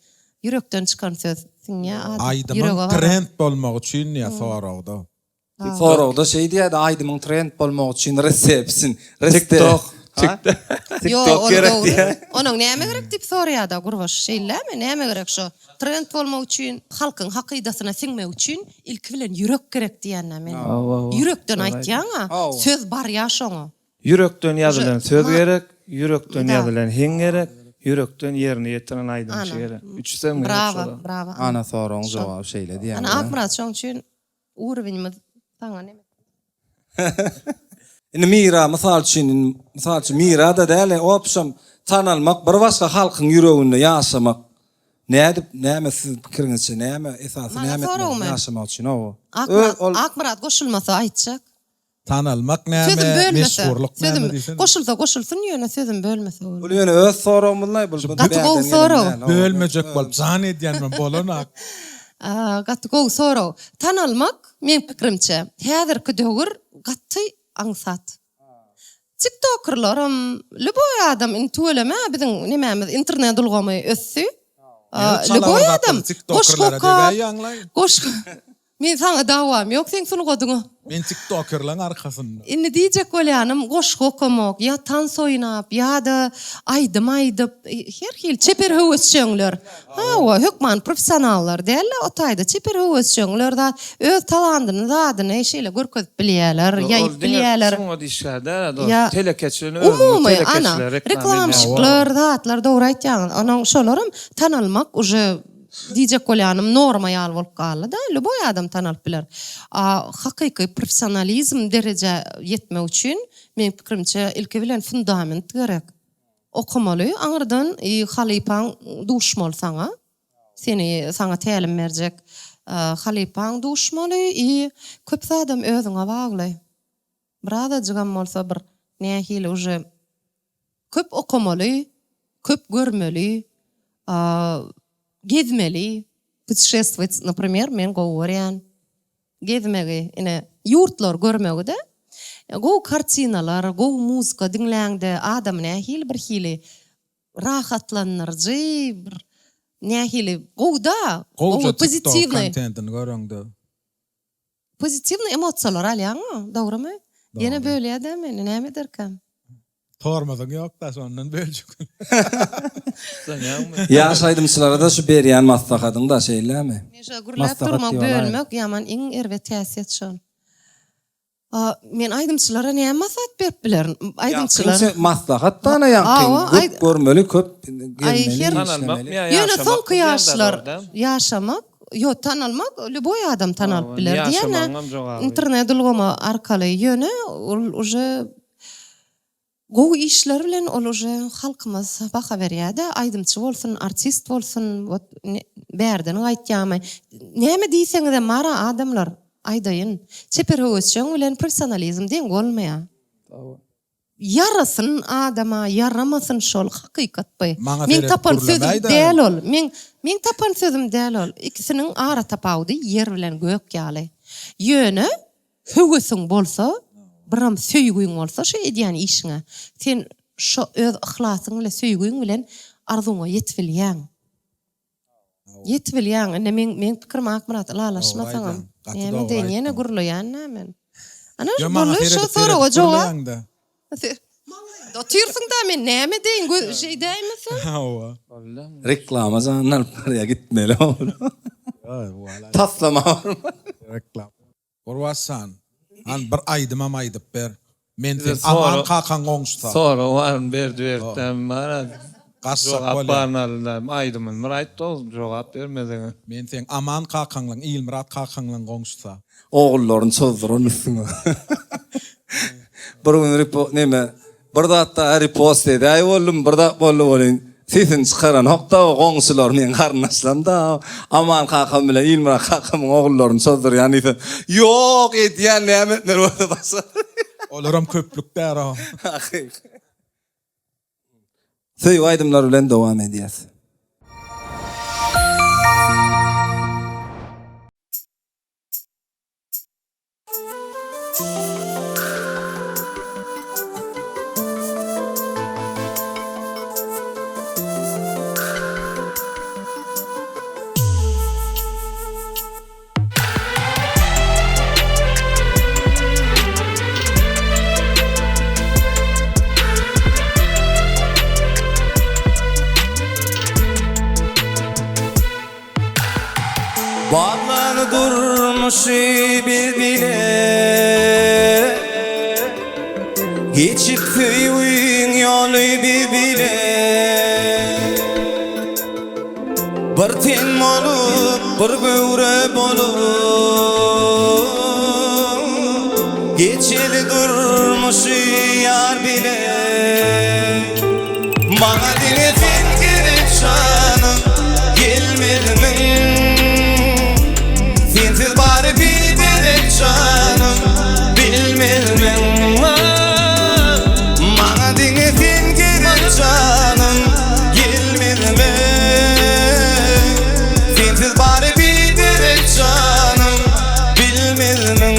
[SPEAKER 5] ýürekden çykan söz siňýär adam
[SPEAKER 2] Aýdymyň
[SPEAKER 5] ýürege barar.
[SPEAKER 2] trend bolmagy üçin diýýär soragda.
[SPEAKER 1] Soragda şeý diýýärdi, aýdymyň trend bolmagy üçin resepsin,
[SPEAKER 7] TikTok,
[SPEAKER 1] TikTok
[SPEAKER 5] Ýok, ol
[SPEAKER 1] gerek
[SPEAKER 5] dogry.
[SPEAKER 1] diýýär.
[SPEAKER 5] Onuň näme gerek diýip soraýar-da Gurbaş, şeýlemi? Näme gerek şo? Trend bolmak üçin, halkyň hakydasyna siňmek üçin ilki bilen ýürek gerek diýýän-dä men. Ýürekden aýtýaň-a, söz barýar şoňa.
[SPEAKER 7] Ýürekden ýazylan söz gerek, ýürekden ýazylan heň gerek, ýürekden ýerine ýetiren aýdymçy gerek. Üçüsem gerek şolar.
[SPEAKER 5] Brawo, brawo.
[SPEAKER 1] Ana soragyň jogaby şeýle diýýän.
[SPEAKER 5] Ana Akmyrat şoň üçin urowenimiz saňa neme.
[SPEAKER 1] Indi Mira mysal üçin, indi mysal üçin Mira-da däl, opşam tanalmak bir başga halkyň ýüreginde ýaşamak. Nädip, näme siziň pikiriňizçe näme esasy
[SPEAKER 5] Maňa
[SPEAKER 1] näme etmeli
[SPEAKER 5] soragymy?
[SPEAKER 1] ýaşamak üçin hawa.
[SPEAKER 5] Akmyrat,
[SPEAKER 1] Öz ol
[SPEAKER 5] Akmyrat goşulmasa aýtjak.
[SPEAKER 2] Tanalmak näme,
[SPEAKER 5] Sözüm bölmese,
[SPEAKER 2] meşhurlyk näme
[SPEAKER 5] sözüm
[SPEAKER 2] diýsene.
[SPEAKER 5] goşulsa goşulsyn ýöne sözüm bölmese
[SPEAKER 1] Bul
[SPEAKER 5] bolýar.
[SPEAKER 1] ýöne öz soragymyzlaý bul bu
[SPEAKER 5] Gaty
[SPEAKER 1] bärden
[SPEAKER 5] gowy
[SPEAKER 1] gelen
[SPEAKER 5] sorag.
[SPEAKER 1] däl, hawa.
[SPEAKER 2] Bölmejek bolup jan edýän men bolanak.
[SPEAKER 5] Gaty gowy sorag. Tanalmak meň pikirimçe häzirki döwür gaty aňsat. Tiktokerlaram lýuboý adam indi tüweleme biziň nemämiz internet ulgamy ösdi. Lýuboý adam goşgy okap goşgy Men saňa dawam ýok seň sungatyňa.
[SPEAKER 2] Men tiktokerleň arkasynda.
[SPEAKER 5] Indi diýjek bolýanym goşgy okamak ýa tans oýnap ýa-da aýdym aýdyp her hili çeper höwesjeňler hawa hökman professionallar däl-de o taýda çeper höwesjeňler zat öz talandyny zadyny şeýle görkezip bilýäler ýaýyp
[SPEAKER 7] Ol diňe
[SPEAKER 5] bilýäler.
[SPEAKER 7] sungat işgäri däl-ä dost
[SPEAKER 5] Ýa
[SPEAKER 7] telekeçilerini özüni
[SPEAKER 5] umumy ana
[SPEAKER 7] telekeçiler reklama edýär.
[SPEAKER 5] reklamşikler zatlar dogry aýtýaňyz onuň şolaram tanalmak uje Diýjek bolýanym norma ýaly bolup galdy-da, lýuboý adam tanalyp biler. A hakyky professionalizm derejä ýetmek üçin, meň pikirimçe, ilki bilen fundament gerek. Okamaly aňyrdan i halypaň duşmaly saňa. Seni saňa tälim berjek halypaň duşmaly i köp zadam özüňe bagly. Birazajygam bolsa bir nähili uje Köp okamaly, köp görmeli, gezmeli. Putişestwować, naprimer, men gowy görýän. Gezmegi, ine, ýurtlary görmegi-de. Gowy kartinalar, gowy muzika diňläňde adamy nähili birhili rahatlandyryjy bir nähili gowy-da,
[SPEAKER 2] Gowja
[SPEAKER 5] gowy,
[SPEAKER 2] TikTok
[SPEAKER 5] pozitiwnyý.
[SPEAKER 2] kontentini göreňde.
[SPEAKER 5] Pozitiwnyý emosiýalar alýaňmy? Dogrymy? Ýene bölýä-dä meni, näme ederkäm?
[SPEAKER 2] Tormozyň ýok-da, şondan böljek.
[SPEAKER 1] Ýaş aýdymçylara-da şu berýän maslahatyň-da şeýlemi?
[SPEAKER 5] Men şo gürläp durmak, bölmek ýaman iň erbet häsiýet şol. Men aýdymçylara näme maslahat berip bilerin? Aýdymçylar.
[SPEAKER 1] Ýaňky maslahat dana ýaňky köp görmeli, köp gezmeli, işlemeli.
[SPEAKER 5] Ýöne soňky ýaşlar ýaşamak, ýok tanalmak lýuboý adam tanalyp biler diýýän-ä. Internet ulgamy arkaly ýöne ol uje Gowy işler bilen ol uje halkymyz baha berýädä aýdymçy bolsun artist bolsun wot bärden gaýtýamy näme diýseňizem bara adamlar aýdaýyn çeper höwesjeň bilen professionalizm deň bolmaýa ýarasyn adama ýaramasyn şol hakykat by
[SPEAKER 2] Maňa
[SPEAKER 5] meň
[SPEAKER 2] seredip
[SPEAKER 5] tapan sözüm
[SPEAKER 2] gürlemäýdä.
[SPEAKER 5] däl ol meň meň tapan sözüm däl ol ikisiniň ara tapawudy ýer bilen gök ýaly ýöne Höwesiň bolsa, biram söýgüň bolsa şo edýän işiňe, sen şo öz yhlasyň bile, söýgüň bilen arzuwyňa ýetibilýäň. Ýetibilýäň. Indi meň meň pikirim Akmyrat ylalaşmasaňam. Näme edeýin, ýene gürleýän-dä men. Ana
[SPEAKER 2] Ýa maňa
[SPEAKER 5] boldy şo
[SPEAKER 2] seredip
[SPEAKER 5] soraga
[SPEAKER 2] seredip
[SPEAKER 5] jogap.
[SPEAKER 2] gürleýäň-dä.
[SPEAKER 5] Maňlaýyňda otyrsyň-da men näme edeýin, göz şeýdäýmesem.
[SPEAKER 2] Hawa.
[SPEAKER 1] Reklama janyny alyp barýa gitmeli ol. Taslama barmy?
[SPEAKER 2] Reklama. Gurbatjan, han bir aýdymam aýdyp ber. Men seň Aman kakaň goňşusy.
[SPEAKER 7] Sorag baryny berdi beripdämi bara.
[SPEAKER 2] Gaçjak
[SPEAKER 7] Jogap
[SPEAKER 2] bolýar.
[SPEAKER 7] baryny aldy. Aýdymyny bir aýt dost, jogap bermeseňem.
[SPEAKER 2] Men seň Aman kakaňlaň, Ilmyrat kakaňlaň goňşusy.
[SPEAKER 1] Ogullaryny çozduran üstüňe. Bir gün repo neme Bir zatda repost edäý boldum, bir zat boldy welin, sesini çykaranok-da o goňşular, meň garyndaşlarym-da, Aman kakam bilen Ilmyrat kakamyň ogullaryny çozdurýan diýsem, Ýok, edýän, näme etmeli bolsa başga.
[SPEAKER 2] Olaram köplük däl-a.
[SPEAKER 1] Hakyky. Söýgi aýdymlary bilen dowam edýäs.
[SPEAKER 9] durmuşy biz bile Geçip söýgüň ýoly biz bile Bir ten bolup, bir göwre bolup Geçeli durmuşy ýar bile Maňa diňe sen gerek janym Gelmezmiň Sensiz bary biderek janym Bilmezmiň Maňa diňe sen gerek janym Gelmezmiň Sensiz bary biderek janym Bilmezmiň.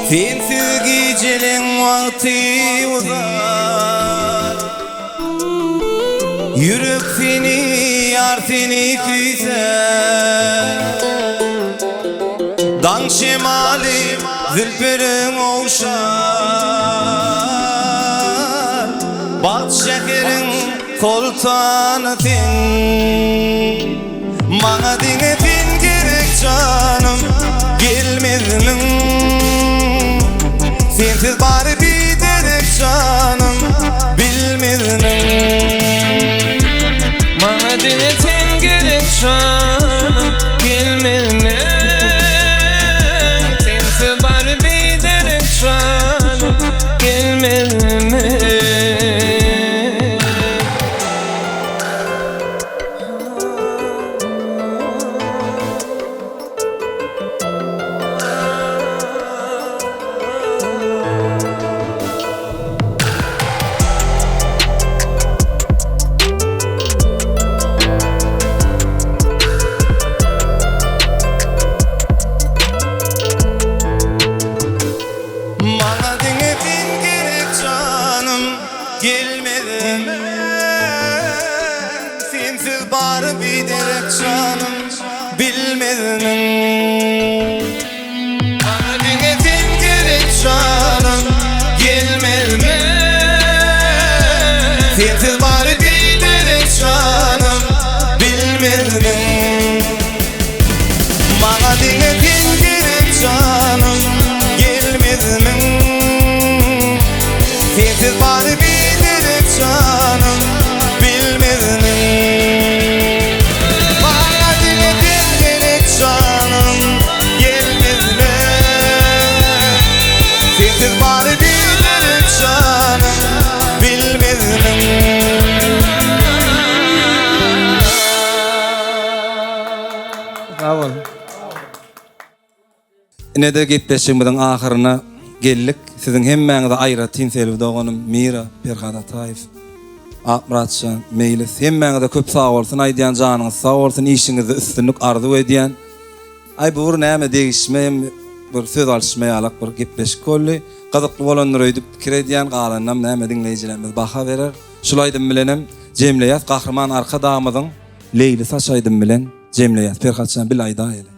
[SPEAKER 9] Sensiz gijeleň wagty uzar. Ýürek seni, ýar seni küýsär. Daň şemaly zülpüriň ogşar. Bagt şäheriň soltany sen. Maňa diňe sen gerek janym, gelmezmiň? Sensiz bary biderek janym, bilmezmiň?
[SPEAKER 3] Maňa diňe sen gerek janym, gelmezmiň? Sensiz bary biderek janym, gelmezmiň?
[SPEAKER 9] Maňa diňe sen gerek janym. Gelmezem sensiz bary biderek janym bilmezmiň. Maňa diňe sen gerek janym gelmezmiň. Sensiz bary biderek janym bilmezmiň. Maňa diňe sen gerek janym gelmezmiň. Sensiz bary biderek janym bilmezmiň. Maňa diňe sen gerek janym gelmezmiň. Sensiz bary biderek janym bilmezmiň.
[SPEAKER 3] Sag bol.
[SPEAKER 1] Ine-de gepleşigimiziň ahyryna geldik. Siziň hemmäňize aýratyn Selbi doganym, Mira, Perhat Ataýew, Akmyrat jan, Meýlis hemmäňize köp sagbolsun aýdýan, janyňyz sag bolsun, işiňizde üstünlik arzuw edýän. Aý bu bir näme degişme hem bir söz alyşma ýalak bir gepleşik boldy. Gyzykly bolandyr öýdüp pikir edýän, galanynam näme diňleýjilerimiz baha berer. Şul aýdym bilenem jemleýäs Gahryman Arkadagymyzyň Leýli saç aýdymy bilen jemleýäs. Perhatjan bil aýdaýeli.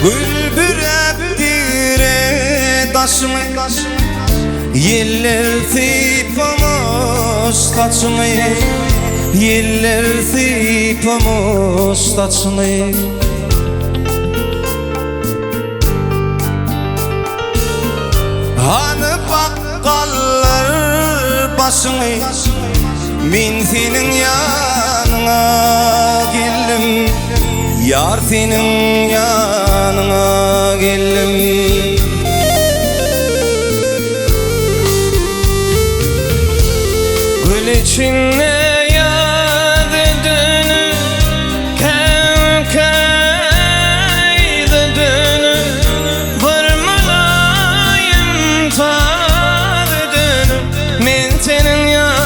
[SPEAKER 9] Gül büräp dire daşymy, Ýeller sypamaz. saçyňy Ýeller sypamyş saçyňy Hany bakgallar başyňy Men seniň ýanyňa geldim Ýar seniň ýanyňa geldim.
[SPEAKER 7] Gül içinde ýaz dönüp, käm-käýde dönüp, Bir mylaýym saz dönüp, Men seniň ýanyňa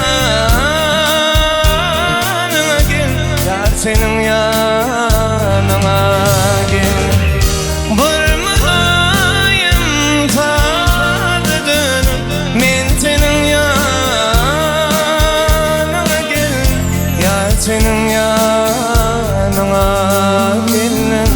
[SPEAKER 7] gel, ýar seniň ýanyňa gel. Bir mylaýym saz dönüp, Men seniň ýanyňa gel, ýar seniň ýanyňa geldim.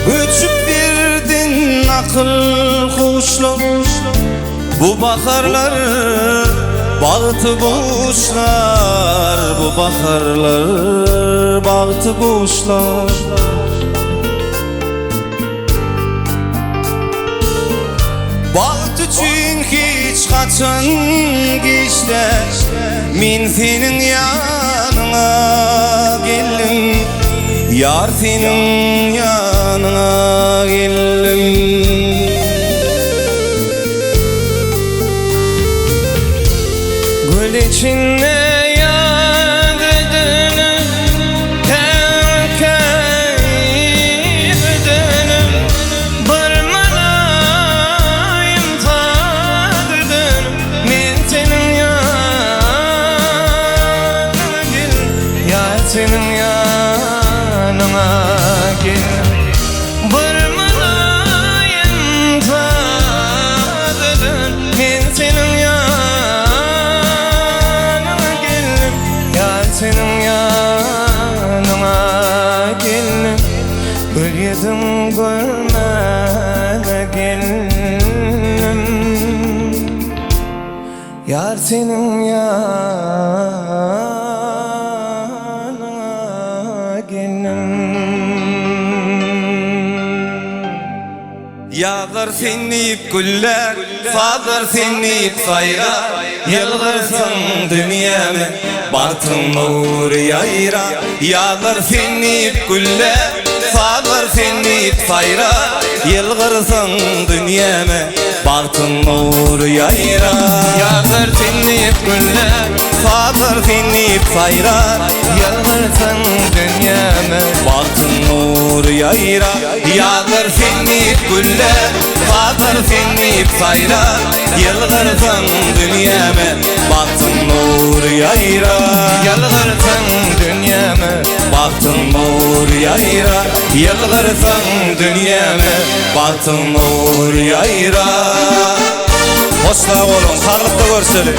[SPEAKER 9] Göçüp berdin akyl huşlar Bu baharlar bagty buşlar Bu baharlar bagty buşlar Bagt üçin hiç haçan giç däl Men seniň ýanyňa geldim Ýar seniň ýanyňa geldim.
[SPEAKER 7] Gül içinde ýaz dönüp, käm-käýde dönüp, Bir mylaýym saz dönüp, Men seniň ýanyňa gel, ýar seniň ýanyňa gel. Bir mylaýym saz dönüp, Men seniň ýanyňa geldim, ýar seniň ýanyňa geldim. Gül ýüzüň görmäne geldim. Ýar seniň ýanyňa geldim.
[SPEAKER 9] Ýazlar sen diýip güllär, sazlar sen diýip saýrar, Ýylgyrsaň dünýäme bagtyň nury ýaýrar. Ýazlar sen diýip güllär, sazlar sen diýip saýrar, Ýylgyrsaň dünýäme bagtyň nury ýaýrar.
[SPEAKER 7] Ýazlar sen diýip güllär,
[SPEAKER 9] sazlar sen diýip saýrar,
[SPEAKER 7] Ýylgyrsaň dünýäme
[SPEAKER 9] bagtyň nury ýaýrar. Ýazlar sen diýip güllär, sazlar sen diýip saýrar, Ýylgyrsaň dünýäme bagtyň nury ýaýrar.
[SPEAKER 7] Ýylgyrsaň dünýäme
[SPEAKER 9] bagtyň nury ýaýrar. Ýylgyrsaň dünýäme bagtyň nury ýaýrar. Hoş sag boluň, saglykda görşeli.